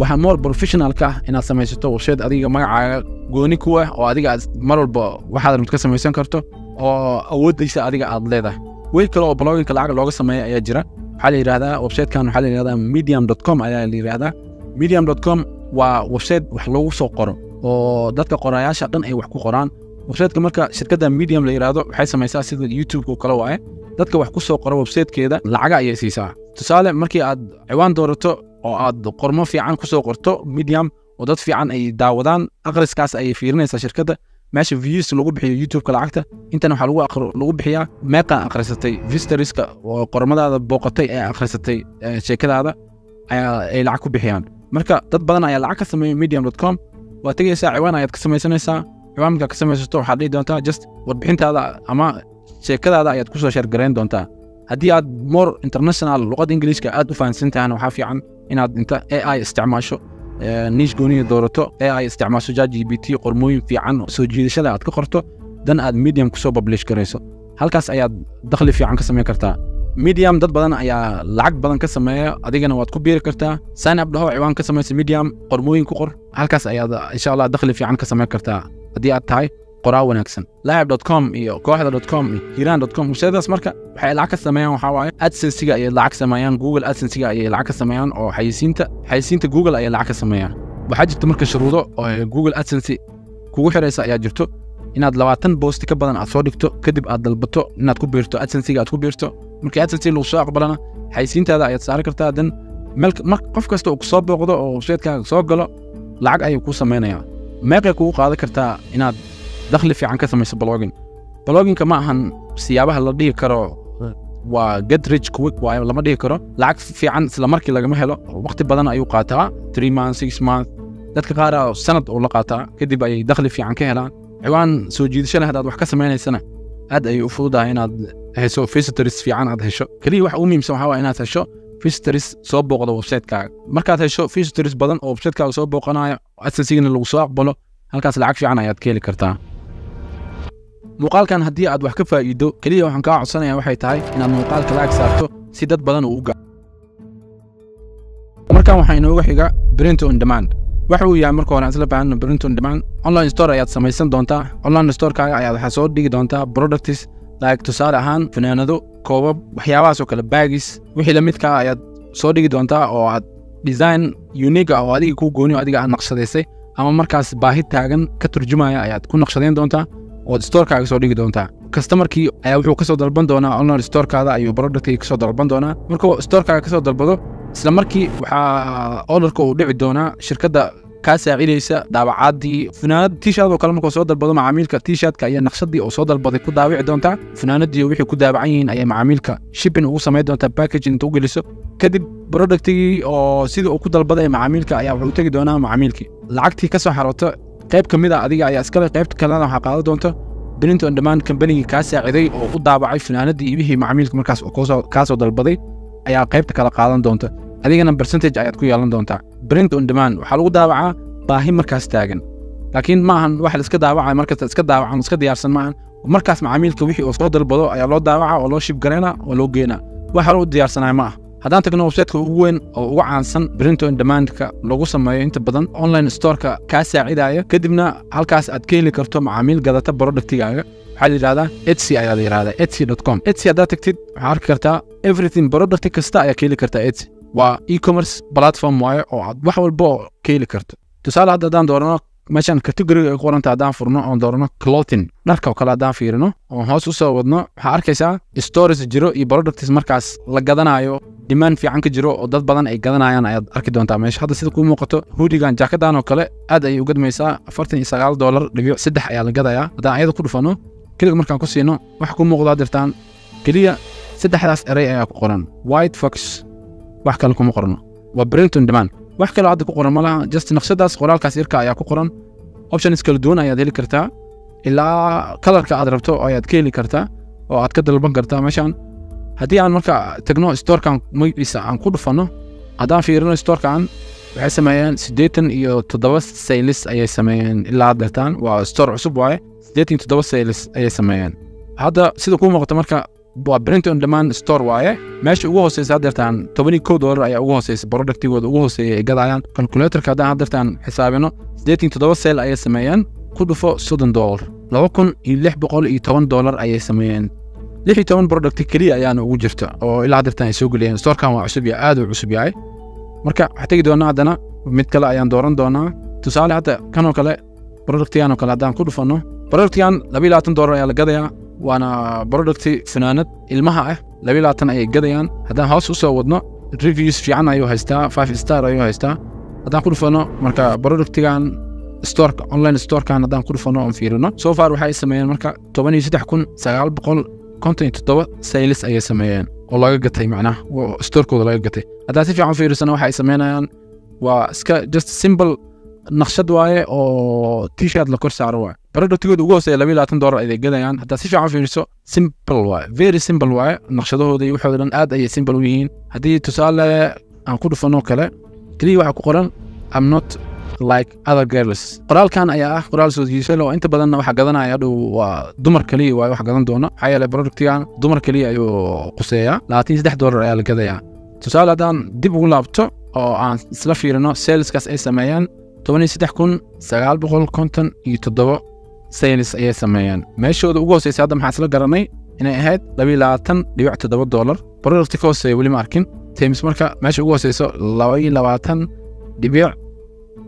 waxaa more professional ka ah inaad samaysato website adiga magacaaga gooni ku ah, oo adiga aad mar walba waxaad rabto ka samaysan karto, oo awoodaysa adiga aad leedahay. Way kale oo bloggingka lacag looga sameeya ayaa jira. Waxaa la yidhahdaa websitekan, waxaa la yidhahdaa Medium.com ayaa la yidhahdaa. Medium.com waa website wax lagu soo qoro oo dadka qorayaasha dhan ay wax ku qoraan. Websiteka marka shirkadda Medium la yidhaahdo waxay samaysaa sida YouTube oo kale waaye. Dadka wax ku soo qoro websitekeeda lacaga ayay siisaa. Tusaale markii aad ciwaan doorato oo aad qormo fiican ku soo qorto Medium oo dad fiican ay daawadaan, akhriskaas ayay fiirinaysaa shirkadda. Meesha views lagu bixiyo YouTube-ka lacagta, intan waxaa lagu bixiyaa meeqa akhrisatay, visitorska oo qormadaada booqatay ee akhrisatay sheekadaada ayaa ay lacag ku bixiyaan. Marka dad badan ayaa lacag ka sameeya Medium.com. Waad tegaysaa, ciwaan ayaad ka samaysanaysaa. Ciwaan markaad ka samaysato, waxaad dhihi doontaa just warbixintaada ama sheekadaada ayaad kusoo share garayn doontaa. Haddii aad more international luqadda Ingiliishka aad u fahansan tahana, waxaa fiican inaad inta AI isticmaasho, niche gooniya doorato, AI isticmaasho, ChatGPT, qormooyin fiican oo soo jiidashada aad ka qorto, dan aad Medium kusoo publish garayso. Halkaas ayaad dakhli fiican ka samayn kartaa. Medium dad badan ayaa lacag badan ka sameeya, adigana waad ku biiri kartaa. Sign up dhaho, ciwaan ka samaysa Medium, qormooyin ku qor, halkaas ayaad insha Allah dakhli fiican ka samayn kartaa haddii aad tahay qoraa wanaagsan. Laacib.com iyo Kooxda.com iyo Hiiraan.com, websitadaas marka waxay lacag ka sameeyaan waxaa waaye AdSense-iga ayay lacag sameeyaan, Google AdSense-iga ayay lacag ka sameeyaan, oo xayisiinta Google ayay lacag ka sameeyaan. Waxaa jirta marka shuruudo oo Google AdSense kugu xiraysa ayaa jirto, inaad 20 post ka badan aad soo dhigto, kadib aad dalbato inaad ku biirto AdSense-iga aad ku biirto. Markii AdSense lagu soo aqbalana, xayisiintaada ayaad saari kartaa. Dan meel mar qof kasta uu kusoo booqdo oo website-kaaga soo galo, lacag ayuu kuu samaynayaa. Meeqay kugu qaadan kartaa inaad dakhli fiican ka samayso blogging? Bloggingka ma ahan siyaabaha la dhihi karo waa get rich quick waayo, lama dhihi karo. Lacag fiican isla markii lagama helo, waqti badan ayuu qaataa, 3 months, 6 months, dadka qaar sanad uu la qaataa, kadib ayay dakhli fiican ka helaan. Ciwaan soo jiidasho leh haddaad wax ka samaynaysana, aad ayay u fududahay inaad hesho visitors fiican aad hesho. Keliya waxa ugu muhiimsan waxaa waa inaad hesho visitors soo booqdo website-kaaga. Markaad hesho visitors badan oo website-kaaga soo booqanayo, AdSense-igana lagu soo aqbalo, halkaas lacag fiican ayaad ka heli kartaa. Muuqaalkan haddii aad wax ka faa'iido, keliya waxaan kaa codsanayaa waxay tahay inaad muuqaalka like saarto si dad badan uu u gaaro. Markan waxaa inooga xiga print on demand. Waxa uu yahay marka hore aan isla fahanno print on demand. Online store ayaad samaysan doontaa. Online store-kaaga ayaad waxaa soo dhigi doontaa products like tusaale ahaan funaanado, koobab, waxyaabahaas oo kale, bags, wixii la midka ah ayaad soo dhigi doontaa oo aad design unique ah oo adiga kuu gooni oo adiga aad naqshadaysay ama markaas baahi taagan ka turjumaya ayaad ku naqshadayn doontaa ood store-kaaga soo dhigi doontaa. Customerkii ayaa wuxuu kasoo dalban doonaa online store-kaada ayuu productkii kasoo dalban doonaa. Markuu store-kaaga kasoo dalbado, isla markii waxaa orderka uu dhici doonaa shirkadda kaa saacidaysa daabacaadii funaanad t-shirt oo kale. Markuu soo dalbado macaamiilka t-shirtka ayaa naqshadii uu soo dalbaday ku daabici doontaa. Funaanadii wixii ku daabacan yihiin ayay macaamiilka shipping ugu samayn doontaa, package inta u geliso. Kadib productigii oo sidii uu ku dalbaday macaamiilka ayaa wuxuu u tegi doonaa macaamiilkii. Lacagtii ka soo xaroota qayb ka mid a adiga ayaa iskale, qaybta kalena waxaa qaadan doonta print on demand companygii kaa saaciday oo u daabacay funaanadii iyo wixii macaamiilka markaas uu kaa soo dalbaday ayaa qaybta kala qaadan doonta, adigana percentage ayaad ku yeelan doontaa. Print on demand waxaa lagu daabacaa baahi markaas taagan, laakiin ma ahan wax la iska daabacayo markasta iska daabacan iska diyaarsan ma ahan. Markaas macaamiilka wixii uu soo dalbado ayaa loo daabaca oo loo ship gareynaa oo loo geenaa, wax hore u diyaarsanaya ma ah. Haddaan tagno websiteka ugu weyn oo ugu caansan print on demandka lagu sameeyo inta badan, online storeka kaa saacidaya, kadibna halkaas aad ka heli karto macaamiil gadata productigaaga, waxaa la yidhahdaa Etsy ayaa la yidhahdaa, etsy.com. Etsy haddaad tagtid, waxaa arki kartaa everything, product kasta ayaa ka heli kartaa. Etsy waa e-commerce platform waaye oo aad wax walba oo ka heli karto. Tusaale, hadda haddaan doorano meeshaan categoryga ay ku qoranta, haddaan furno oon doorano clothing, dharka oo kale haddaan fiirino oon hoos usoo wadno, waxaa arkaysaa stores jiro iyo products markaas la gadanayo, demand fiican ka jiro oo dad badan ay gadanayaan ayaad arki doontaa meesha. Hadda sida kuu muuqato, hoodiegan, jaakadan oo kale aad ayay u gadmaysaa, $49.3 ayaa la gadayaa. Haddaan ayada ku dhufano, keliga markaan ku siino, waxa kuu muuqdaa dirtaan keliya saddexdaas eray ayaa ku qoran, "white fox". Wax kale kuma qorno, waa print on demand. Wax kaloo hadda ku qoran ma laha, just naqshadaas qoraalkaas yarka ayaa ku qoran. Options kala duwan ayaad heli kartaa, ilaa colorka aad rabto ayaad ka heli kartaa oo aad ka dalban kartaa meeshaan. Haddii aan marka tagno storekan magaciisa aan ku dhufano, haddaan fiirino storekan, waxay sameeyeen 87 sales ayay sameeyeen ilaa haddeertaan. Waa store cusub waaye, 87 sales ayay sameeyeen hadda sida kuu muuqato. Marka waa print on demand store waaye. Meesha ugu hooseysa haddeertaan $11 ayaa ugu hooseysa, productigooda ugu hooseeya ay gadayaan. Calculatorka haddaan haddeertaan xisaabino, 87 sale ayay sameeyeen, ku dhufo $30, $2,610 ayay sameeyeen. 16 product keliya ayaana ugu jirta oo ilaa haddeertaan ay soo geliyeen. Storekan waa cusub yahay, aad uu cusub yahay. Marka waxaa tegi doonaa haddana mid kale ayaan dooran doonaa. Tusaale, hadda kanoo kale, productigan oo kale haddaan ku dhufano, productigan $22 ayaa la gadayaa, waana producti funaanad ilmaha ah, 22 ayay gadayaan. Haddaan hoos usoo wadno, reviews fiican ayuu haystaa, 5 star ayuu haystaa. Haddaan ku dhufano marka productigan, storeka, online storekan haddaan ku dhufano oon fiirino, so far waxay sameeyeen marka 13,957 sales ayay sameeyeen oo laga gatay, macnaha oo storekooda laga gatay. Haddaan si fiican u fiirisano, waxa ay sameynayaan waa iska just simple naqshad waaye oo t-shirt la kor saaro waaye. Productigooda ugu hooseeya $22 ayay gadayaan. Haddaad si fiican u fiiriso, simple waaye, very simple waaye. Naqshadahooda iyo waxooda dhan aad ayay simple u yihiin. Haddii tusaale aan ku dhufano kale, keliya waxaa ku qoran "I'm not like other girls". Qoraalkan ayaa ah qoraal soo jiidasho leh oo inta badanna waxa gadanaya hadhow waa dumar kaliya waaye wax gadan doona, maxaa yeelay productigan dumar kaliya ayuu quseeyaa. $23 ayaa la gadayaa. Tusaale, haddaan dib ugu laabto oo aan isla fiirino saleskaas ay sameeyaan, 13,957 sales ayay sameeyeen. Meeshooda ugu hooseysa hadda maxaa isla garanay inay ahayd $22.7. Product ka hooseeya weli ma arkin. Times marka meesha ugu hooseyso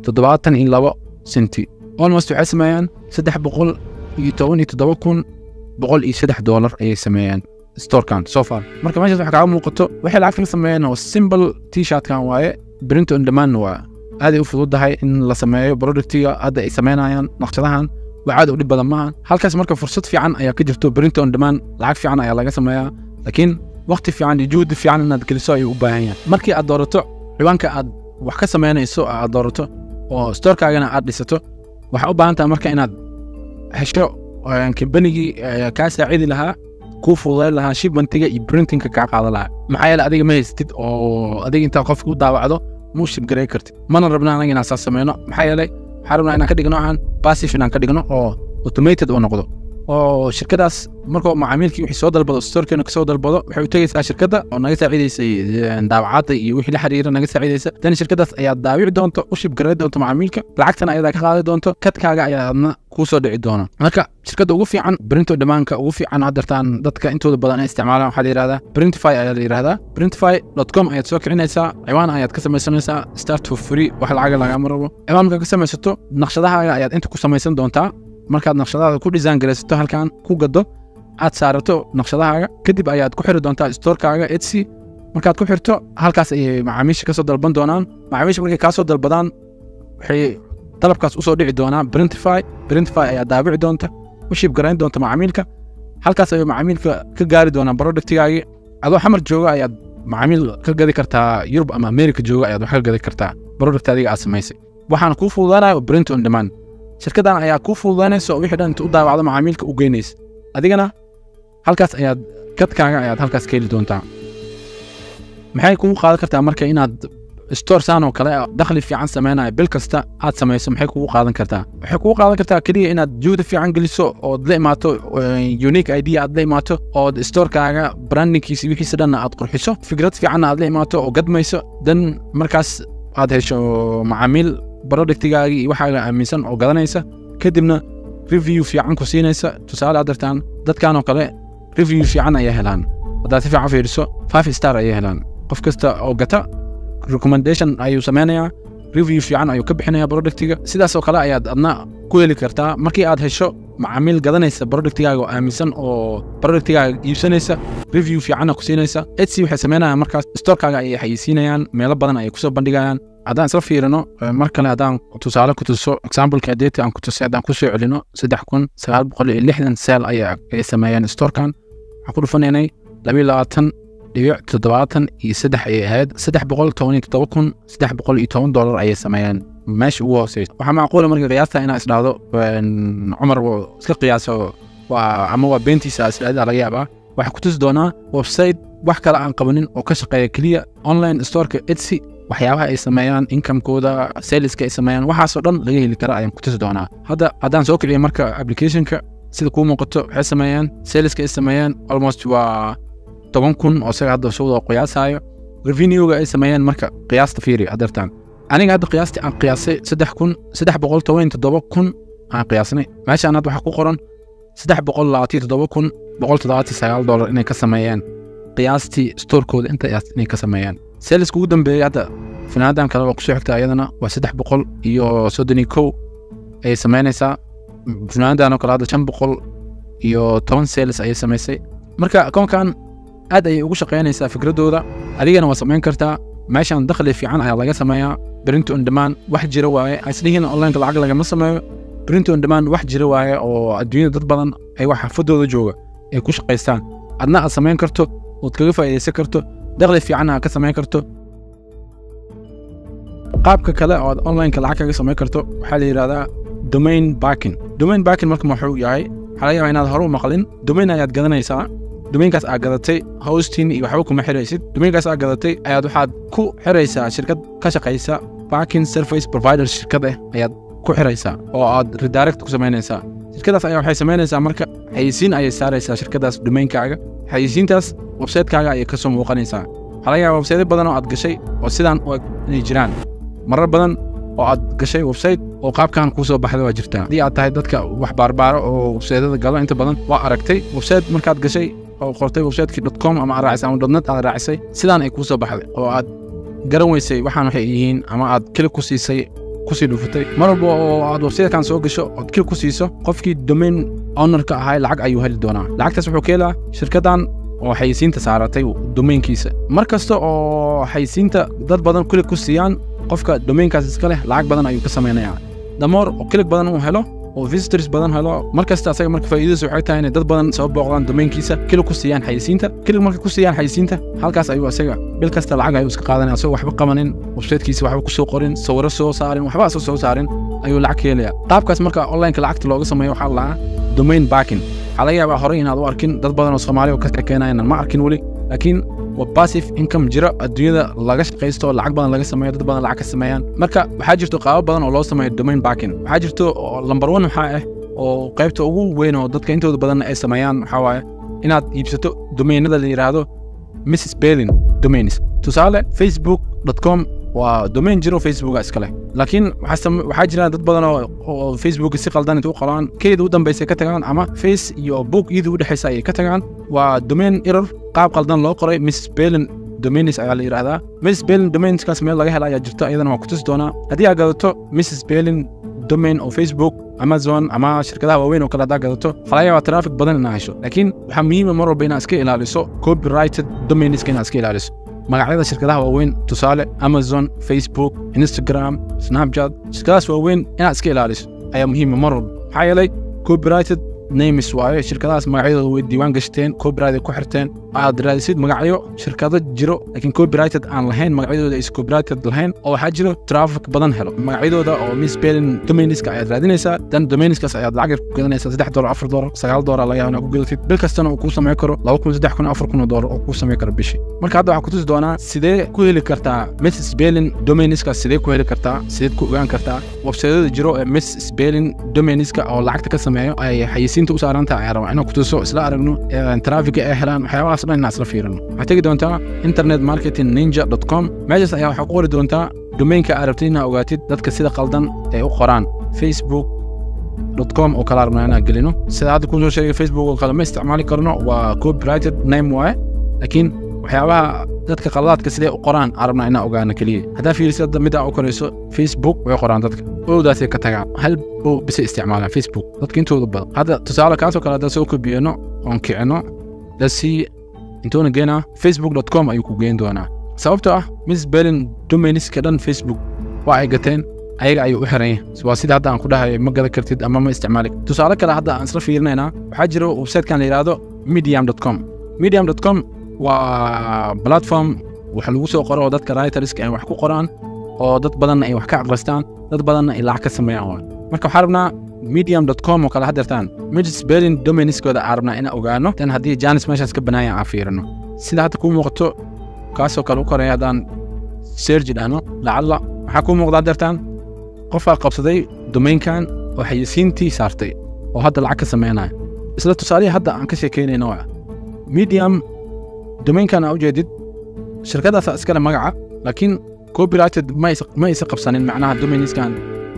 22.72 centi, almost waxay sameeyaan $317,103 ayay sameeyeen storekan so far. Marka meeshaas waxa kaaga muuqato waxay lacag ka sameeyeen oo simple t-shirtkan waaye. Print on demand waa aaday u fududahay in la sameeyo. Productiga hadda ay sameynayaan naqshadahan wax aad u dhib badan maaha halkaas. Marka fursad fiican ayaa ka jirto print on demand, lacag fiican ayaa laga sameeyaa, laakiin waqti fiican iyo juhdi fiican inaad geliso ayuu u baahan yahay. Markii aad doorato ciwaanka aad wax ka sameynayso, aad doorato oo storekaagana aad dhisato, waxaa u baahan tahay marka inaad hesho kambanigii kaa saacidi lahaa, kuu fududayn lahaa shipmentiga iyo printingka kaa qaadan lahaa. Maxaa yeele adiga ma haystid oo adiga intaa qofka u daawacdo muu ship gareyn kartid. Mana rabna anaga inaan saas sameyno, maxaa yeelay waxaan rabnaa inaan ka dhigno aan passive inaan ka dhigno oo automated uu noqdo. Oo shirkadaas markuu macaamiilkii wixii soo dalbado, storekeena kasoo dalbado, waxay u tegeysaa shirkadda oo naga saaciideysay daabacaadda iyo wixii la xiriira naga saaciideysa. Tan shirkadaas ayaa daabici doonta, u ship garay doonta macaamiilka, lacagtana ayadaa ka qaadi doonto, kadkaaga ayaa adna kuu soo dhici doona. Marka shirkadda ugu fiican print on demandka ugu fiican haddartaan dadka intooda badan ay isticmaalaan waxaa la yihahdaa Printify ayaa la yihahdaa. Printify.com ayaad soo kicinaysaa, ciwaan ayaad ka samaysanaysaa, start for free, wax lacaga lagama rabo. Ciwaan markaad ka samaysato, naqshadahaaga ayaad inta ku samaysan doontaa. Markaad naqshadaada ku design garaysato, halkan ku gado aad saarato naqshadahaaga, kadib ayaad ku xiri doontaa storekaaga Etsy. Markaad ku xirto, halkaas ayay macaamiisha kasoo dalban doonaan. Macaamiisha markay kaasoo dalbadaan, waxay dalabkaas usoo dhici doonaa Printify. Printify ayaa daabici doonta, u ship garayn doonta macaamiilka. Halkaas ayuu macaamiilka ka gaari doonaa productigaagii. Adoo Xamar jooga ayaad macaamiil ka gadi kartaa Yurub ama America jooga ayaad wax ka gadi kartaa product adiga aad samaysay. Waxaan kuu fududaanaya print on demand. Shirkaddan ayaa kuu fududaanaysa oo wixii dhan inta u daawacdo macaamiilka u geynaysa. Adigana halkaas ayaad kadkaaga ayaad halkaas ka heli doontaa. Maxay kugu qaadan kartaa marka inaad store saan oo kale dakhli fiican sameynaya bil kasta aad samayso? Maxay kugu qaadan kartaa? Waxay kugu qaadan kartaa keliya inaad juhdi fiican geliso ood la imaato unique idea aad la imaato, ood storekaaga brandingkiisa wixiisa dhanna aad qurxiso, fikrad fiicanna aad la imaato oo gadmayso. Dan markaas aad hesho macaamiil productigaagii iyo waxaaga aaminsan oo gadanaysa, kadibna review fiican ku siinaysa. Tusaale, aad dartaan dadkan oo kale review fiican ayaa helaan. Haddaad si fiican u fiiriso, 5 star ayay helaan. Qof kasta oo gata recommendation ayuu sameynayaa, review fiican ayuu ka bixinayaa productiga. Sidaas oo kale ayaad adna ku heli kartaa markii aad hesho macaamiil gadanaysa productigaaga oo aaminsan oo productigaaga iibsanaysa, review fiicanna ku siinaysa. Etsy waxay sameynayaan markaas storekaaga ayay xayeysiinayaan, meelo badan ayay kusoo bandhigayaan. Haddaan isla fiirino mar kale, haddaan tusaale ku tuso exampleka data aan ku tusay, haddaan kusoo celino, 3960 sale ayaa ay sameeyeen storekan. Waxaan ku dhufanaynay 22.73 ayay ahayd. $317,310 ayay sameeyeen meesha ugu hooseysa. Waxaa macquula marka qiyaasta inaa isdhahdo Cumar wuu iska qiyaaso waa ama waa beentiisa isdhahda laga yaabaa. Waxaa ku tusi doonaa website wax kale aan qabanin oo ka shaqeeya keliya online storeka Etsy, waxyaabaha ay sameeyaan, incomekooda, saleska ay sameeyaan, waxaasoo dhan laga heli kara ayaan ku tusi doonaa. Hadda haddaan soo kiciyo marka applicationka, sida kuu muuqato, waxay sameeyaan saleska ay sameeyaan almost waa 10,000 oo isaga hadda soo wada qiyaasayo revenuega ay sameeyeen. Marka qiyaasta fiiri hadeertaan, aniga hadda qiyaastii aan qiyaasay 317,000 aan qiyaasnay. Meeshaan hadda waxaa ku qoran $327,179 inay ka sameeyeen qiyaastii storekooda inta inay ka sameeyeen saleska ugu dambeeyey. Hadda finaanadan kale waa kusoo xigta, ayadana waa 331 ayay sameynaysaa. Finaanadan oo kale hadda 510 sales ayay samaysay. Marka akoonkan aad ayay ugu shaqeynaysaa fikradooda, adigana waa samayn kartaa. Meeshan dakhli fiican ayaa laga sameeyaa. Print on demand wax jira waaye. Islihiin onlineka lacag lagama sameeyo. Print on demand wax jira waaye oo adduunyada dad badan ay wax xafadooda jooga ay ku shaqaystaan. Adna aad samayn karto ood kaga faa'iidaysan karto, dakhli fiican aad ka samayn karto. Qaabka kale oo aad onlineka lacag kaga samayn karto waxaa la yidhahdaa domain backing. Domain backing marka muxuu yahay? Waxaa laga yaabaa inaad hore u maqlin. Domain ayaad gadanaysaa. Domainkaas aad gadatay hosting iyo waxba kuma xiraysid. Domainkaas aad gadatay ayaad waxaad ku xiraysaa shirkad ka shaqaysa backing service provider. Shirkad ah ayaad ku xiraysaa oo aad redirect ku samaynaysaa. Shirkadaas ayaa waxay samaynaysaa marka xayeysiin ayay saaraysaa shirkadaas domainkaaga. Xayeysiintaas website-kaaga ayay kasoo muuqanaysaa. Waxaa laga yaabaa website badan oo aad gashay oo sidaan u eg inay jiraan. Marar badan oo aad gashay website oo qaabkan kuu soo baxda waa jirtaa. Haddii aad tahay dadka wax baarbaaro oo website-yada galo, inta badan waa aragtay website markaad gashay oo qortay website-kii .com ama aad raacisay ama .net aad raacisay, sidaan ay kuu soo baxday oo aad garan weysay waxaan waxay yihiin ama aad click ku siisay, kusii dhufatay. Mar walba oo aad website-kan soo gasho ood click ku siiso, qofkii domain ownerka ahay lacag ayuu heli doonaa. Lacagtaas wuxuu ka helaa shirkaddan oo xayeysiinta saaratay domainkiisa. Mar kasta oo xayeysiinta dad badan click ku siiyaan, qofka domainkaas iska leh lacag badan ayuu ka samaynayaa. The more oo click badan uu helo oo visitors badan helo mar kasta asaga, marka faa'iidadiisu waxay tahay inay dad badan soo booqdaan domainkiisa, click ku siiyaan xayeysiinta. Click markay ku siiyaan xayeysiinta, halkaas ayuu asaga bil kasta lacag ayuu iska qaadanaya. Asagoo waxba qabanin, websitekiisa waxba ku soo qorin, sawiro soo saarin, waxba asoo soo saarin ayuu lacag ka helaya. Qaabkaas marka onlineka lacagta looga sameeyo waxaa la lahaa domain backing. Waxaa laga yaabaa horey inaad u arkin. Dad badan oo Soomaali oo ka sheekeynayana ma arkin weli, laakiin waa passive income jira adduunyada laga shaqaysto oo lacag badan laga sameeyo, dad badan lacag ka sameeyaan. Marka waxaa jirto qaabab badan oo loo sameeyo domain backing. Waxaa jirto oo number one waxaa ah Oo qaybta ugu weyn oo dadka intooda badan ay sameeyaan waxaa waaye inaad iibsato domainada la yidhaahdo misspelling domains. Tusaale, facebook.com waa domain jiro, Facebooka iskale, laakiin waxaa jira dad badan oo Facebook si qaldan inta u qoraan keeda u dambaysa ka tagaan, ama face iyo book iyada u dhexaysa ayay ka tagaan. Waa domain error, qaab qaldan loo qoray, misspelling domains ayaa la yidhaahdaa. Misspelling domainskaas meel laga hela ayaa jirto, iyadana waa ku tusi doonaa. Haddii aad gadato misspelling domain oo Facebook, Amazon ama shirkadaha waaweyn oo kale haddaa gadato, waxaa laga yaabaa traffic badan inaad hesho. Laakiin waxaa muhiima mar walba inaad iska ilaaliso copyrighted domainska, inaad iska ilaaliso magacyada shirkadaha waaweyn, tusaale Amazon, Facebook, Instagram, Snapchat. Shirkadahaas waaweyn inaad iska ilaaliso ayaa muhiima mar walba, maxaa yeelay copyrighted names waaye. Shirkadahaas magacyadooda way diiwaan gashteen, copyright ay ku xirteen. Aad raadisid magacyo shirkado jiro laakiin copyrighted aan lahayn, magacyadooda is copyrighted lahayn, oo waxaa jiro traffic badan helo magacyadooda oo misspelling domainska ayaad raadinaysaa. Dan domainskaas ayaad lacag yar ku gadanaysaa, $3, $4, $9 laga yaaba inaad ku gadatid. Bil kastana uu kuu samayn karo 2000, 3000, 4000 oo dollar oo kuu samayn karo bishii. Marka hadda waxaan ku tusi doonaa sidee ku heli kartaa misspelling domainska, sidee ku heli kartaa, sideed ku ogaan kartaa websaydyada jiro ee misspelling domainska oo lacagta ka sameeyo ay xayisiinta u saaran tahay ayaa rabaa inaan ku tuso, isla aragno trafficka ay helaan, waxyaabahaas dhan inaan isla fiirino. Waxaad tegi doontaa internetmarketingninja.com. Meeshaas ayaa waxaa ku qori doontaa domainka aad rabtid inaad ogaatid dadka sida qaldan ay u qoraan. facebook.com oo kala rabnaa inaan gelino. Sida hadda kusoo sheegay, Facebook oo kale ma isticmaali karno, waa copyrighted name waaye, laakiin waxyaabaha dadka qaladaadka siday u qoraan aan rabnaa inaan ogaano keliya. Haddaa fiirisid hadda middaa u korayso, Facebook way qoraan dadka owdaasay ka tagaan, hal o bisay isticmaalaan Facebook dadka intooda badan. Hadda tusaale kaasoo kale haddaan soo kobiyeno oon kicino, let's see intuuna geenaa, facebook.com ayuu ku geen doonaa, sababtoo ah misspelling domainska dhan Facebook waa ay gateen, ayaga ayuu u xiran yahay. Waa sida hadda aan ku dhahayo, ma gadan kartid ama ma isticmaali. Tusaale kale hadda aan isla fiirinaynaa, waxaa jiro websitekan la yidhaahdo medium.com. medium.com waa platform wax lagu soo qoro oo dadka writerska ay wax ku qoraan, oo dad badanna ay wax ka aqristaan, dad badanna ay lacag ka sameeyaan waay. Marka waxaa rabnaa medium.com oo kale haddeertaan misspelling domainskooda aan rabnaa inaan ogaano, tan haddii chance meeshaas ka banaaya aan fiirino. Sida hadda kuu muuqato, kaasoo kale u koraya haddaan search dhahno, lacalla waxaa kuu muuqda haddeertaan qofaa qabsaday domainkan oo xayisiintii saartay oo hadda lacag ka sameynaya. Isla tusaalihii hadda aan ka sheekeynayno waa Medium. Domainkan aa ujeedid shirkadaasaa iskale magaca, laakiin copyrighted ma aysa qabsanin, macnaha domainskan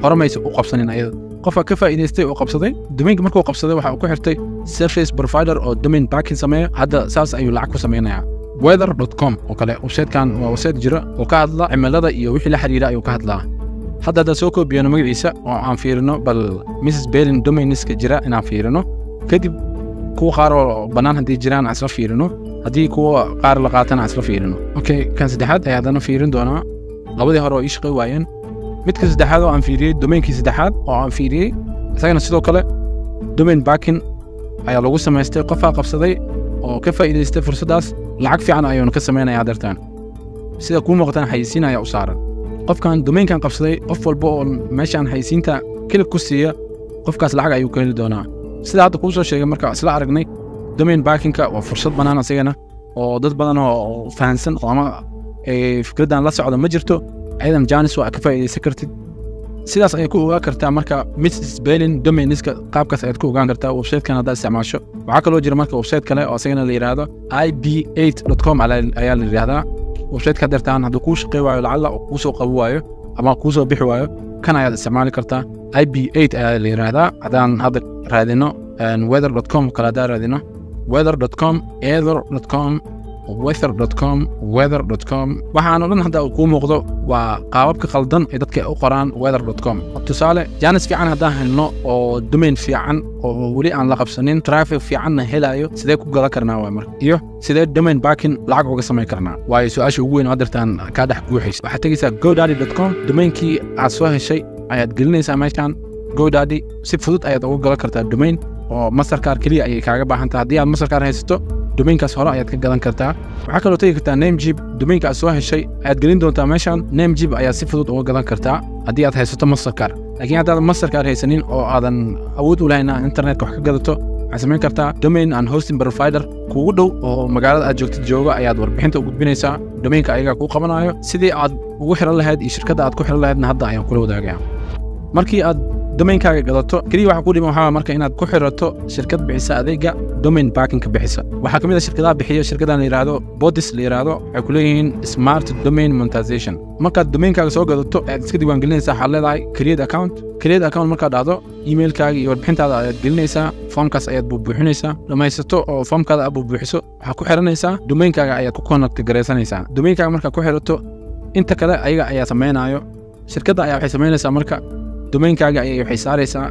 hore ma aysa u qabsanin ayada. Qofka ka faa'iidaystay oo qabsaday domainka, markuu qabsaday waxa uu ku xirtay service provider oo domain backing sameeya. Hadda saas ayuu lacag ku sameynayaa. weather.com oo kale, websitekan waa website jira oo ka hadla cimilada iyo wixii la xiriira ayuu ka hadlaa. Hadda haddaan soo koobiyano magaciisa oo aan fiirino bal misspelling domainska jira inaan fiirino, kadib kuwa qaar oo bannaan haddii jiraan aan isla fiirino, haddii kuwa qaar la qaatana aan isla fiirino. Okay, kan saddexaad ayaa haddana fiirin doonaa. Labadii hore oo ii shaqay waayeen. Midka saddexaad oo aan fiiriyey, domainkii saddexaad oo aan fiiriyey, isagana sidoo kale domain backing ayaa lagu samaystay. Qofaa qabsaday oo ka faa'iidaystay fursaddaas, lacag fiican ayuuna ka samaynaya hadeertaan. Sida kuu muuqataan, xayisiin ayaa u saaran qofkan domainkan qabsaday. Qof walba oo meeshaan xayisiinta click ku siiya, qofkaas lacag ayuu ka heli doonaa, sida hadda kuu soo sheegay. Marka isla aragnay, domain backingka waa fursad bannaan asigana oo dad badan oo fahansan oo ama fikraddan la socda ma jirto. Ayadan chance waa ka faa'iidaysan kartid, sidaas ayay ku ogaan kartaa. Marka misspelling domainska qaabkaas ayaad ku ogaan kartaa websitekan haddaad isticmaasho. Waxaa kaloo jira marka website kale oo asagana la yidhaahdo ip8.com ayaa la yidhaahdaa websiteka. Hadeertaan hadduu kuu shaqey waayo, lacalla oo kuu soo qabo waayo ama kuu soo bixi waayo, kan ayaad isticmaali kartaa. ip8 ayaa la yidhaahdaa. Haddaan hadda raadino weather.com kale, haddaan raadino weather.com, ether.com, weather.com, weather.com, waxaan oo dhan hadda uu kuu muuqdo waa qaababka qaldan ee dadka u qoraan weather.com. Tusaale, chance fiican haddaan helno oo domain fiican oo weli aan la qabsanin, traffic fiicanna helayo, sidee ku gadan karnaa waay marka, iyo sidee domain backing lacag uga samayn karnaa, waayo su-aasha ugu weyn oo haddeertaan kaa dhex guuxaysa. Waxaad tegeysaa godaddy.com. Domainkii aad soo heshay ayaad gelinaysaa meeshaan. GoDaddy si fudud ayaad uga gadan kartaa domain, oo Mastercard keliya ayay kaaga baahan tahay. Haddii aad Mastercard haysato, domainkaas hore ayaad ka gadan kartaa. Waxaa kaloo tegi kartaa Namecheap. Domainka aad soo heshay ayaad gelin doontaa meeshan. Namecheap ayaad si fudud uga gadan kartaa haddii aad haysato Mastercard. Laakiin haddaadan Mastercard haysanin oo aadan awood u lahayn inaad internetka wax ka gadato, waxaad samayn kartaa domain and hosting provider kuugu dhow oo magaalada aad joogtid jooga ayaad warbixinta u gudbinaysaa. Domainka ayagaa kuu qabanayo. Sidii aad ugu xiran lahayd iyo shirkadda aad ku xiran lahaydna hadda ayaan kula wadaagaya. Markii aad domainkaaga gadato, keliya waxa ku dhiman waxaa marka inaad ku xirato shirkad bixisa adeega domain parkingka bixisa. Waxaa ka mid ah shirkadaha bixiya shirkadan la yidhaahdo Bodis la yidhaahdo. Waxay ku leeyihiin smart domain monetization. Markaad domainkaaga soo gadato ayaad iska diiwaangelinaysaa. Waxaad leedahay create account. Create account markaad dhahdo, emailkaaga iyo warbixintaada ayaad gelinaysaa, foomkaas ayaad buubuuxinaysaa. Dhamaysato oo foomkaada aad buubuuxiso, waxaad ku xiranaysaa domainkaaga, ayaad ku connect garaysanaysaa. Domainkaaga markaad ku xirato, inta kale ayaga ayaa samaynayo. Shirkadda ayaa waxay samaynaysaa marka domainkaaga ayay waxay saaraysaa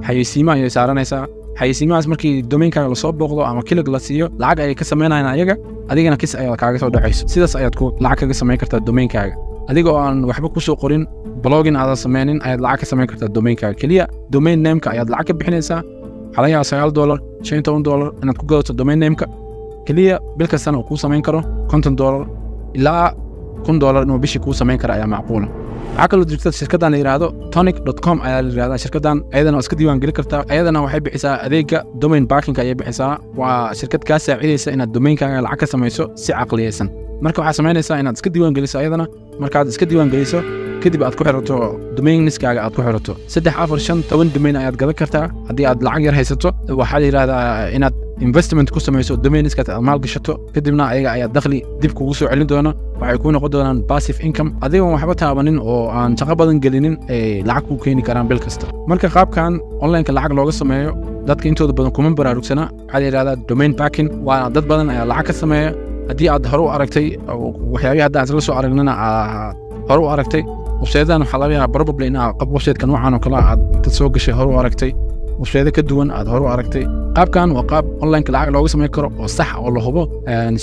xayeysiimaha ayay saaranaysaa. Xayeysiimahaas markii domainkaaga lasoo booqdo ama click la siiyo, lacag ayay ka samaynayaan ayaga, adigana kis ayaa kaaga soo dhacayso. Sidaas ayaad ku lacag kaga samayn kartaa domainkaaga adiga oo aan waxba kusoo qorin, blogging aadan sameynin ayaad lacag ka samayn kartaa domainkaaga. Keliya domain nameka ayaad lacag ka bixinaysaa. Waxaa laga yaabaa $9, $15 inaad ku gadato domain nameka keliya. Bil kastana uu kuu samayn karo $50 ilaa $1000 inuu bishii kuu samayn kara ayaa macquula. Waxaa kaloo jirta shirkaddan la yidhaahdo tonic.com ayaa la yidhahdaa shirkaddan. Ayadana waa iska diiwaan gelin kartaa. Ayadana waxay bixisaa adeega domain parkinga ayay bixisaa. Waa shirkad kaa saacidaysa inaad domainkaaga lacag ka samayso si caqliyeysan. Marka waxaa samaynaysaa inaad iska diiwaan geliso ayadana. Markaad iska diiwaan geliso kadib, aad ku xirato domainiskaaga, aad ku xirato 3, 4, 5, 10 domain ayaad gadan kartaa haddii aad lacag yar haysato. Waxaa la yidhahdaa inaad investment ku samayso domainiskaas, aad maal gashato, kadibna ayaga ayaa dakhli dib kugu soo celin doona. Waxay kuu noqon doonaan passive income. Adigoon waxba taabanin oo aan shaqo badan gelinin ay lacag kuu keeni karaan bil kasta. Marka qaabkan onlineka lacag looga sameeyo dadka intooda badan kuma baraarugsana. Waxaa la yidhahdaa domain parking, waana dad badan ayaa lacag ka sameeya. Haddii aad hore u aragtay waxyaabihii hadda aan isla soo aragnana, aad hore u aragtay websitedan, waxaa laga yaabaa probably in aad qab websiteka noocan oo kale aad inta soo gashay hore u aragtay, website ka duwan aad hore u aragtay. Qaabkan waa qaab onlineka lacag looga samayn karo oo sax oo la hubo.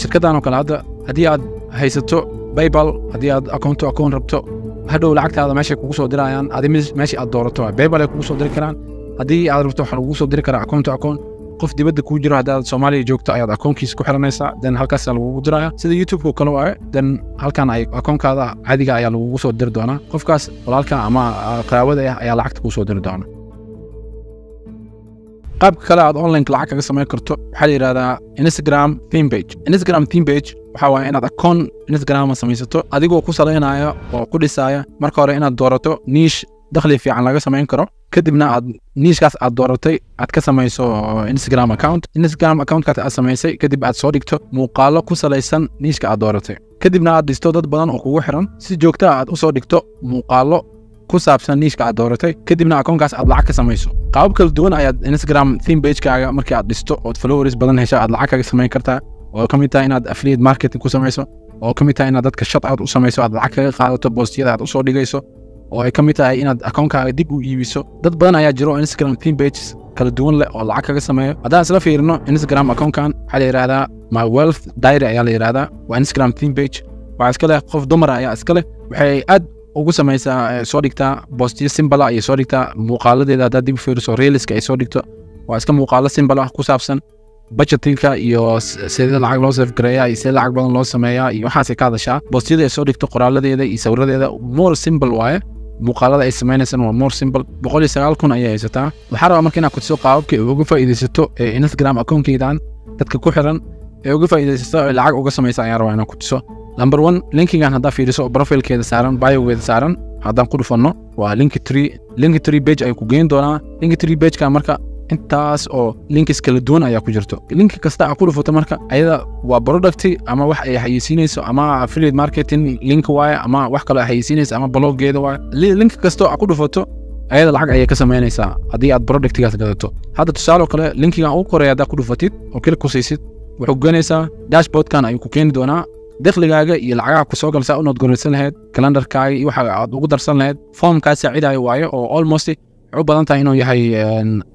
Shirkaddan oo kale hadda, haddii aad haysato PayPal, haddii aad account to account rabto, hadhow lacagtaada meeshay kugu soo dirayaan adi meesha aad doorato. PayPal ay kugu soo diri karaan. Haddii aad rabto, waxaa lagugu soo diri karaa account to account. Qof dibadda kuu jiro, haddaad Soomaaliya joogto, ayaad akoonkiisa ku xiranaysaa, then halkaasaa lagugu diraya, sida YouTube-ka kale waaye. Then halkan ay akoonkaada caadiga ayaa lagugu soo diri doonaa. Qofkaas walaalka ama qaraabada ah ayaa lacagta kuu soo diri doona. Qaabka kale aad online lacag kaga samayn karto waxaa la yidhahdaa Instagram theme page. Instagram theme page waxaa waaye inaad akoon Instagram samaysato adigoo ku salaynaya oo ku dhisaya marka hore inaad doorato niche dakhli fiican laga samayn karo, kadibna aad nichekaas aad dooratay aad ka samayso Instagram account. Instagram accountkaas aad samaysay kadib, aad soo dhigto muuqaalo ku salaysan nicheka aad dooratay, kadibna aad dhisto dad badan oo kugu xiran, si joogta aad usoo dhigto muuqaalo ku saabsan nicheka aad dooratay, kadibna akoonkaas aad lacag ka samayso. Qaabab kala duwan ayaad Instagram theme pagekaaga markii aad dhisto ood followers badan hesho aad lacag kaga samayn kartaa, oo ka mid tahay inaad affiliate marketing ku samayso, oo ka mid tahay inaad dadka shout out u samayso, aad lacag kaga qaadato postiyada aad usoo dhigayso, oo ay ka mid tahay inaad akoonkaaga dib u iibiso. Dad badan ayaa jiro oo Instagram theme pages kala duwan leh oo lacag kaga sameeyo. Haddaan isla fiirino Instagram akoonkan, waxaa la yidhahdaa My Wealth Diary ayaa la yidhahdaa. Waa Instagram theme page, waxaa iska leh qof dumar ayaa iska leh. Waxay aad ugu samaysaa, soo dhigtaa postiyo simple ah ayay soo dhigtaa. Muuqaaladeeda haddaad dib u fiiriso, reelska ay soo dhigto waa iska muuqaalo simple ah ku saabsan budgetingka iyo sidee lacag loo save gareeyaa iyo sidee lacag badan loo sameeyaa iyo waxaasay ka hadashaa. Postiyada ay soo dhigto, qoraaladeeda iyo sawiradeeda more simple waaye. Muuqaalada ay samaynaysana waa more simple. 109,000 ayay haysataa. Waxaa rabaa marka inaad kutuso qaababka ay uga faa'iidaysato ee Instagram accountkeedan dadka ku xiran ee uga faa'iidaysato ee lacag uga samaysa ayaan rabaa inaan kutuso. Number one, linkigan haddaa fiiriso oo profilkeeda saaran, biogeeda saaran, haddaan ku dhufanno waa Linktree. Linktree page ayuu ku geyn doonaa. Linktree pageka marka intaas oo linkis kala duwan ayaa ku jirto. Linki kasta aa ku dhufato marka ayada waa product ama wax ay xayeysiinayso, ama affiliate marketing link waaye, ama wax kaloo ay xayeysiinayso, ama bloggeeda waaye. Link kastoo aa ku dhufato ayada lacag ayay ka samaynaysaa haddii aad productgaas gadato. Hadda tusaale oo kale, linkigan ugu koreeya haddaa ku dhufatid oo click ku siisid, wuxuu keenaysaa dashboardkan ayuu ku keeni doonaa. Dakhligaaga iyo lacagaha kusoo galsaa u note garaysan lahayd calendarkaaga iyo waxa aad ugu darsan lahayd formkaa saacidayo waaye, oo almost waxay u badan tahay inuu yahay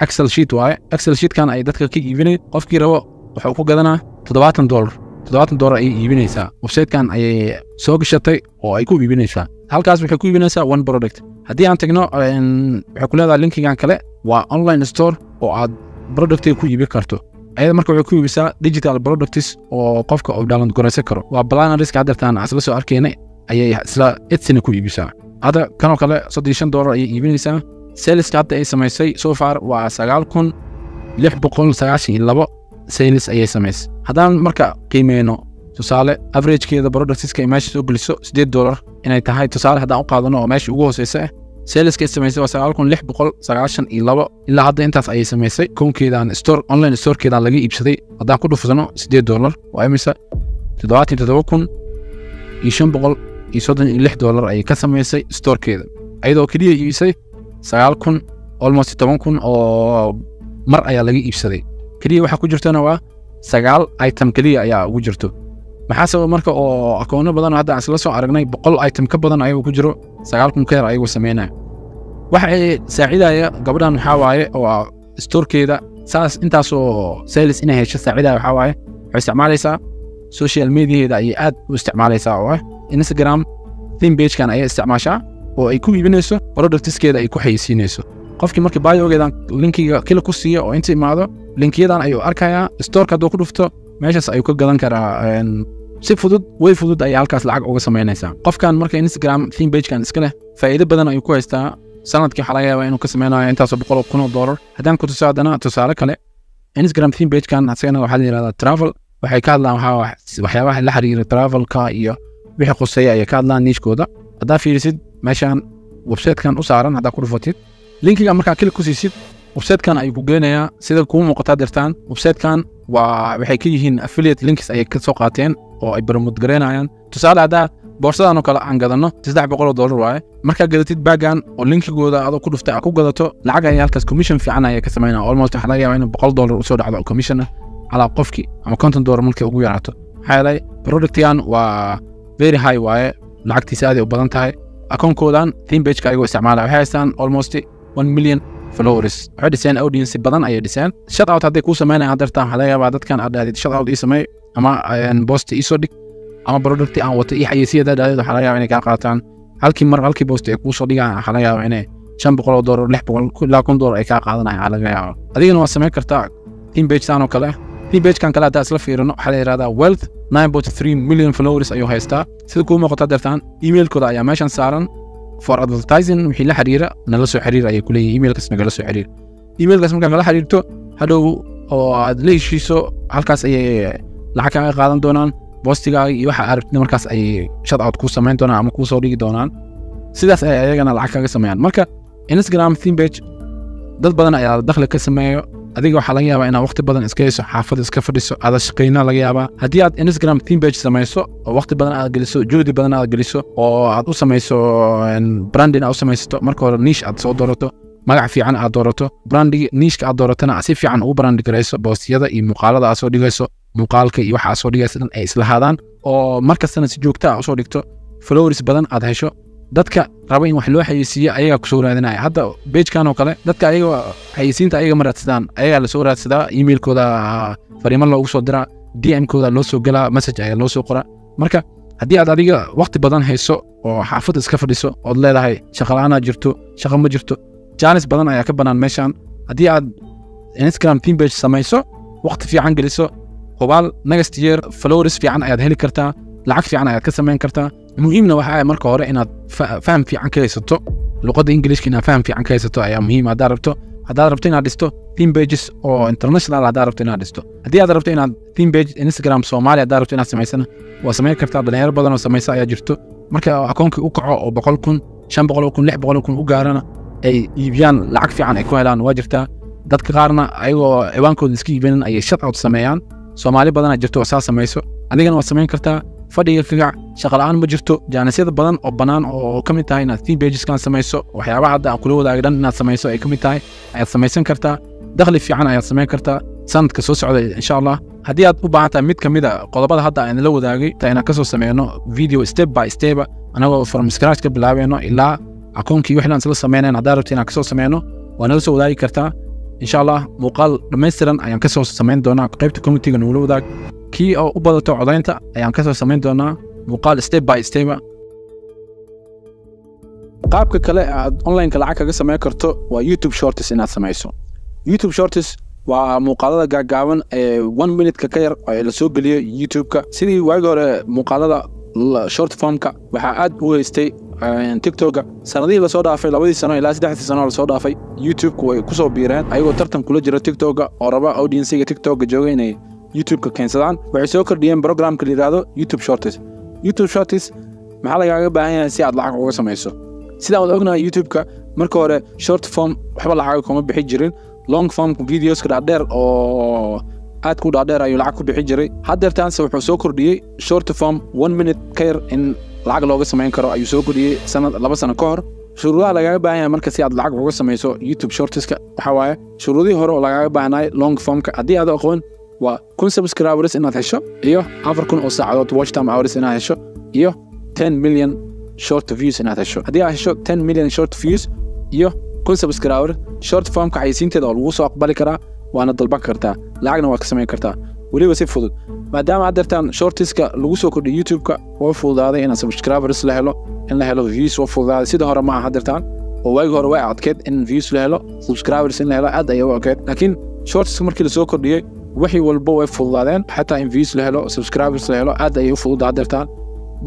Excel sheet waaye. Excel sheetkan ay dadka ka iibinay. Qofkii rabo wuxuu ku gadanaa $70. $70 ayay iibinaysaa. Websitekan ayay soo gashatay oo ay ku iibinaysaa. Halkaas waxay ku iibinaysaa one product. Haddii aan tagno, waxay ku leedahay linkigan kale waa online store oo aad productiga ku iibin karto. Ayada marka waxay ku iibisaa digital products oo qofka uu download garaysan karo. Waa plannerska haddeertaan isla soo arkaynay ayay isla Etsy-na ku iibisaa. Hadda kanoo kale $35 ayay iibinaysaa. Saleska hadda ay samaysay so far waa 9,692 sales ayay samaysay. Haddaan marka qiimeyno, tusaale, averagekeeda productska ay meesha soo geliso $8 inay tahay, tusaale haddaan u qaadano oo meesha ugu hooseysa ah. Saleska ay samaysay waa 9,692. Ilaa hadda intaas ayay samaysay. Koonkeedan store, online storekeedan laga iibsaday, haddaan ku dhufsano $8 waa imisa? $77,536 ayay ka samaysay storekeeda, ayadoo keliya iibisay 9,000, almost 10,000 oo mar ayaa laga iibsaday. Keliya waxaa ku jirtana waa 9 item keliya ayaa ugu jirto. Maxaa sababa marka oo akoono badan hadda aan isla soo aragnay 100 item ka badan ayagoo ku jiro 9,000 ka yar ayagoo sameynaya? Waxa ay saacidaya gabadhan waxaa waaye oo storekeeda saas intaasoo sales inay hesho saacidaya waxaa waaye waxay isticmaalaysaa social mediaheeda ayay aad u isticmaalaysaa, oo ah Instagram theme pagekan ayay isticmaashaa oo ay ku iibinayso productskeeda, ay ku xayeysiinayso. Qofkii markii biogeedan linkiga kila ku siiyo oo inta imaado, linkiyadan ayuu arkayaa. Storeka hadduu ku dhufto, meeshaas ayuu ka gadan karaa si fudud. Way fudud ayay halkaas lacag uga samaynaysaa. Qofkan marka Instagram theme pagekan iska leh faa'iido badan ayuu ku haystaa. Sanadkii waxaa laga yaabaa inuu ka sameynayo intaasoo boqol oo kun oo dollar. Haddaan ku tuso haddana tusaale kale, Instagram theme pagekan asagana waxaa la yihahdaa travel. Waxay ka hadlaan waxaa waxyaabaha la xiriira travelka iyo wixii khuseeya ayay ka hadlaan nichekooda. Haddaa fiirisid meeshan websitekan u saaran, haddaa ku dhufatid linkiga, markaa click ku siisid, websitekan ayuu ku geenayaa. Sida kuu muuqataa dirtaan, websitekan waa waxay ka yihiin affiliate links ayay ka soo qaateen oo ay promote gareynayaan. Tusaale, haddaa boorsadan oo kale aan gadano, $300 waaye. Markaa gadatid bagan oo linkigooda adoo ku dhuftay aad ku gadato, lacag ayay halkaas commission fiican ayay ka samaynaya. Almost waxaa laga yaabaa in $100 usoo dhacdo oo commission ah calaa qofkii, ama $50 markay ugu yaraato. Maxaa yeelay productigan waa very high waaye, lacagtiisa aad ay u badan tahay. Akoonkoodan theme pageka ayagoo isticmaalaya waxay haystaan almost 1 million followers. Waxay dhiseen audience badan ayay dhiseen. Shout out hadday kuu sameynayaan dartaan, waxaa laga yaabaa dadkan aad dhahdid shout out ii sameey ama post ii soo dhig ama product aan wato ii xayeysiya haddaad dhahdid, waxaa laga yaabaa inay kaa qaataan halkii mar, halkii post ay kuu soo dhigaan, waxaa laga yaabaa inay $500, 600 ilaa $1,000 ay kaa qaadanayaan waxaa laga yaabaa. Adigana waa samayn kartaa theme page saan oo kale ah. Theme pagekan kale haddaa isla fiirino, waxaa la yidhahdaa wealth, 9.3 million followers ayuu haystaa. Sida kuu muuqata dartaan, emailkooda ayaa meeshan saaran. "For advertising wixii la xiriira nala soo xiriir" ayay ku leeyihin. Emailkaas nagala soo xiriir. Emailkaas markaa nala xiriirto hadhow oo aad la heshiiso, halkaas ayay lacag kaaga qaadan doonaan. Postigaaga iyo waxa aad rabtid markaas ayay shout out kuu samayn doonaan ama kuu soo dhigi doonaan. Sidaas ay ayagana lacag kaga sameeyaan. Marka Instagram theme page dad badan ayaa dakhli ka sameeyo. Adiga waxaa laga yaabaa inaad waqti badan iska hayso, xaafad iska fadhiso, aada shaqayna laga yaabaa. Haddii aad Instagram theme page samayso oo waqti badan aad geliso, juhdi badan aad geliso, oo aad u samayso branding aad u samaysato, marka hore niche aad soo doorato, magac fiican aad doorato, branding nicheka aad dooratana aad si fiican ugu brandi garayso, postiyada iyo muuqaalada aad soo dhigayso, muuqaalka iyo waxa aad soo dhigayso dhan ay islahaadaan, oo mar kastana si joogta ah usoo dhigto, followers badan aad hesho, dadka raba in wax loo xayeysiiyo ayagaa kusoo raadinaya. Hadda pagekan oo kale dadka ayaga xayeysiinta ayaga ma raadsadaan, ayagaa lasoo raadsadaa. Emailkooda fariimo loogu soo diraa, DM kooda loo soo galaa, message ayaa loo soo qoraa. Marka haddii aad adiga waqti badan hayso oo xaafadda iska fadhiso ood leedahay shaqa la'aanaa jirto, shaqa ma jirto, chance badan ayaa ka bannaan meeshan. Haddii aad Instagram theme page samayso, waqti fiican geliso, hubaal next year followers fiican ayaad heli kartaa, lacag fiican ayaad ka samayn kartaa. Muhiimna waxa ay marka hore inaad faham fiican ka haysato luqadda Ingiliishka. Inaad faham fiican ka haysato ayaa muhiim haddaad rabto inaad dhisto theme pages oo international, haddaad rabto inaad dhisto. Haddii aad rabto inaad theme page Instagram Soomaaliya haddaad rabto inaad samaysana, waa samayn kartaa. Dhalinyaro badan oo samaysa ayaa jirto. Marka akoonkii u kaco oo 100,000, 500,000, 600,000 u gaarana, ay iibiyaan, lacag fiican ay ku helaan waa jirtaa. Dadka qaarna ayagoo ciwaankooda iska iibinin ayay shout out sameeyaan. Soomaali badanaa jirto oo saa samayso. Adigana waad samayn kartaa. Fadhiga kagac, shaqa la'aan ma jirto. Chanceyada badan oo bannaan oo ka mid tahay inaad theme pageskan samayso, waxyaabaha hadda aan kula wadaagay dhan inaad samayso ay ka mid tahay ayaad samaysan kartaa. Dakhli fiican ayaad samayn kartaa sanadka soo socda, insha Allah. Haddii aad u baahan tahay mid ka mid a qodobada hadda aan la wadaagay ta inaan kasoo sameyno video step by step, anagoo from scratch ka bilaabeyno ilaa akoonkii wixii aan isla sameynayn, haddaad rabto inaan kasoo sameyno, waa nala soo wadaagi kartaa, insha Allah. Muuqaal dhammaystiran ayaan kasoo samayn doonaa. Qaybta commentiga nagula wadaag kii oo u badato codaynta ayaan kasoo samayn doonaa muuqaal step by step. Qaabka kale aad onlineka lacag kaga samayn karto waa YouTube Shorts inaad samayso. YouTube Shorts waa muuqaalada gaagaaban ee one minute-ka ka yar ee lasoo geliyo YouTube-ka. Sidii waagi hore muuqaalada short formka waxaa aad u haystay TikToka. Sanadihii lasoo dhaafay, 2dii sano ilaa 3dii sano lasoo dhaafay, YouTube-ku way kusoo biireen ayagoo tartan kula jira TikToka oo raba audiencega TikToka jooga inay YouTube-ka keensadaan. Waxay soo kordhiyeen programka la yidhaahdo YouTube Shorts. YouTube Shorts maxaa lagaaga baahan yahay si aad lacag uga samayso? Sidaan wada ognahay, YouTube-ka marka hore short form waxba lacag kuma bixi jirin. Long form videoska dhaadheer oo aad ku dhaadheer ayuu lacag ku bixi jiray. Haddeertaanse wuxuu soo kordhiyey short form 1 minute ka yar in lacag looga samayn karo ayuu soo kordhiyey sanad, 2 sano ka hor. Shuruudaha lagaaga baahan yahay marka si aad lacag uga samayso YouTube shortiska waxaa waaye shuruudihii hore oo lagaaga baahnay long formka. Haddii aad aqoon, waa 1000 subscribers inaad hesho iyo 4000 oo saacadood watch time hours inaad hesho iyo 10 million short views inaad hesho. Haddii aad hesho 10 million short views iyo 1000 subscriber, short formka xayisiinteeda oo lagu soo aqbali karaa, waana dalban kartaa, lacagna waad ka samayn kartaa weliba si fudud. Maadaama haddeertaan shortiska lagu soo kordhiyo YouTube-ka, waa fududaaday inaad subscribers la helo, in la helo views waa fududaaday. Sida hore ma aha haddeertaan, oo waagi hore way adkeyd in views la helo, subscribers in la helo aad ayay u adkeyd. Laakiin shortiska markii lasoo kordhiyey, wixii walba way fududaadeen, xataa in views la helo, subscribers la helo, aad ayay u fududaa haddeertaan.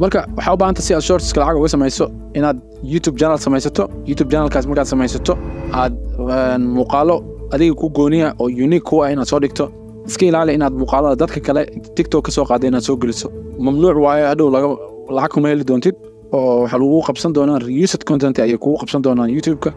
Marka waxaa u baahanta si aad shortiska lacag uga samayso inaad YouTube channel samaysato. YouTube channelkaas markaad samaysato, aad muuqaalo adiga ku gooniya oo unique ku ah inaad soo dhigto. Iska ilaali inaad muuqaalada dadka kale TikTok ka soo qaaday inaad soo geliso. Mamnuuc waayo, hadhow laga lacag kuma heli doontid oo waxaa lagu qabsan doonaa reused content ayay kugu qabsan doonaan YouTube-ka.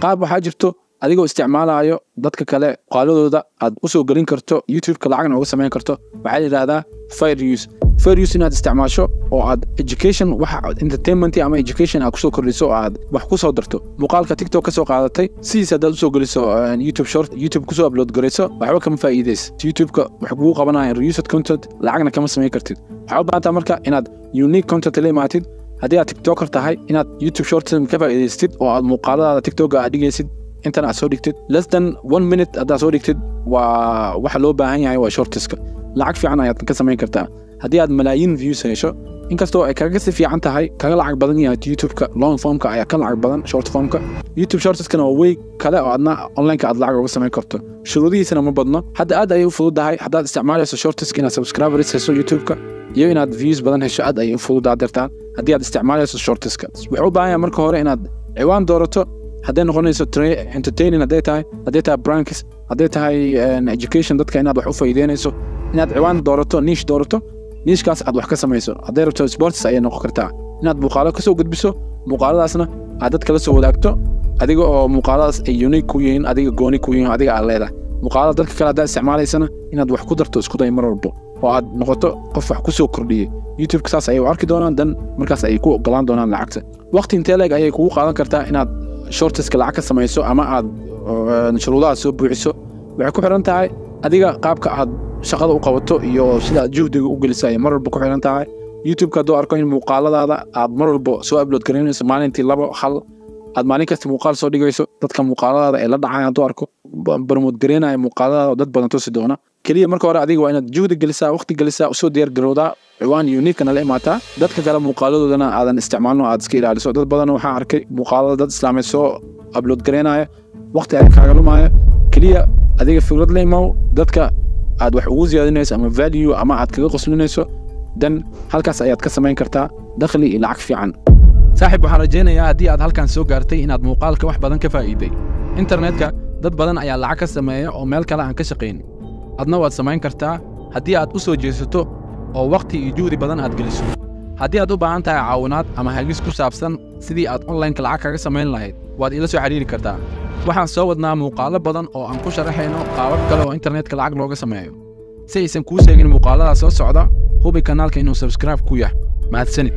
Qaab waxaa jirto adigoo isticmaalayo dadka kale muuqaaladooda aad usoo gelin karto YouTube-ka, lacagna uga samayn karto. Waxaa la yidhahdaa fair use. Fair use inaad isticmaasho oo aad education, wax entertainment ama education aad kusoo kordhiso oo aad wax kusoo darto. Muuqaalka TikTok ka soo qaadatay sidiis haddaad usoo geliso YouTube short, YouTube kusoo upload garayso, waxba kama faa'iidays. YouTube-ka waxay kugu qabanayaan reused content, lacagna kama samayn kartid. Waxaa u baahantaa marka inaad unique content la imaatid. Haddii aad TikToker tahay, inaad YouTube short ka faa'iidaystid oo aad muuqaaladaada TikToka aad dhigaysid intan aad soo dhigtid less than one minute haddaad soo dhigtid, waa waxa loo baahan yahay. Waa shortiska lacag fiican ayaad ka samayn kartaa haddii aad malaayiin views hesho, inkastoo ay kaga si fiican tahay, kaga lacag badan yahay YouTube-ka. Long formka ayaa ka lacag badan short formka. YouTube shortiskana waa way kale oo adna onlineka aad lacag uga samayn karto. Shuruudihiisana ma badno. Hadda aad ayay u fududahay haddaad isticmaalayso shortiska inaad subscribers hesho YouTube-ka iyo inaad views badan hesho. Aad ayay u fududaa dirtaan haddii aad isticmaalayso shortiska. Wuxuu u baahan yahay marka hore inaad ciwaan doorato, hadday noqonayso entertaining, hadday tahay pranks, hadday tahay education, dadka inaad wax u faa'iideynayso. Inaad ciwaan doorato, niche doorato, nichekaas aad wax ka samayso. Hadday rabto sports ayay noqon kartaa, inaad muuqaalo kasoo gudbiso, muuqaaladaasna aad dadka la soo wadaagto, adiga oo muuqaaladaas ay unique ku yihiin, adiga gooni ku yihiin, adiga aad leedahay. Muuqaalada dadka kale haddaad isticmaalaysana, inaad wax ku darto isku day mar walbo oo aad noqoto qof wax ku soo kordhiyey. YouTube-ka saas ayay u arki doonaan, dan markaas ayay ku ogolaan doonaan lacagta. Waqti intee leeg ayay kugu qaadan kartaa inaad shortiska lacag ka samayso ama aad shuruudaha soo buuxiso? Waxay ku xiran tahay adiga qaabka aad shaqada u qabato iyo sida aad juhdiga u gelisa ayay mar walba ku xiran tahay. YouTube-ka hadduu arko in muuqaaladaada aad mar walba soo upload garaynayso, maalintii labo, hal, aad maalin kasta muuqaal soo dhigayso, dadka muuqaaladaada ay la dhacaan, hadduu arko, promote garaynaya muuqaaladaada oo dad badan tusi doona. Keliya marka hore adiga waa inaad juhdi gelisaa, waqti gelisaa, usoo diyaar garowdaa, ciwaan unique-na la imaataa, dadka kale muuqaaladoodana aadan isticmaalno, aad iska ilaaliso. Dad badan waxaa arkay muuqaalada dad islaameed soo upload garaynaya, waqti ay kaaga lumaya. Keliya adiga fikrad la imow dadka aad wax ugu siyaadinayso ama value ama aad kaga qoslinayso, dan halkaas ayaad ka samayn kartaa dakhli iyo lacag fiican. Saaxiib, waxaan rajaynayaa haddii aad halkan soo gaartay inaad muuqaalka wax badan ka faa'iiday. Internetka dad badan ayaa lacag ka sameeya oo meel kale aan ka shaqayn. Adna waad samayn kartaa haddii aad u soo jeesato oo wakhti iyo juhdi badan aad geliso. Haddii aad u baahan tahay caawinaad ama hagis ku saabsan sidii aad onlineka lacag kaga samayn lahayd, waad ila soo xidhiiri kartaa. Waxaan soo wadnaa muuqaallo badan oo aan ku sharaxayno qaabab kale oo internetka lacag looga sameeyo. Si aysan kuu seegin muuqaallada soo socda, hubi kanaalka inuu subscribe ku yahay. Mahadsanid.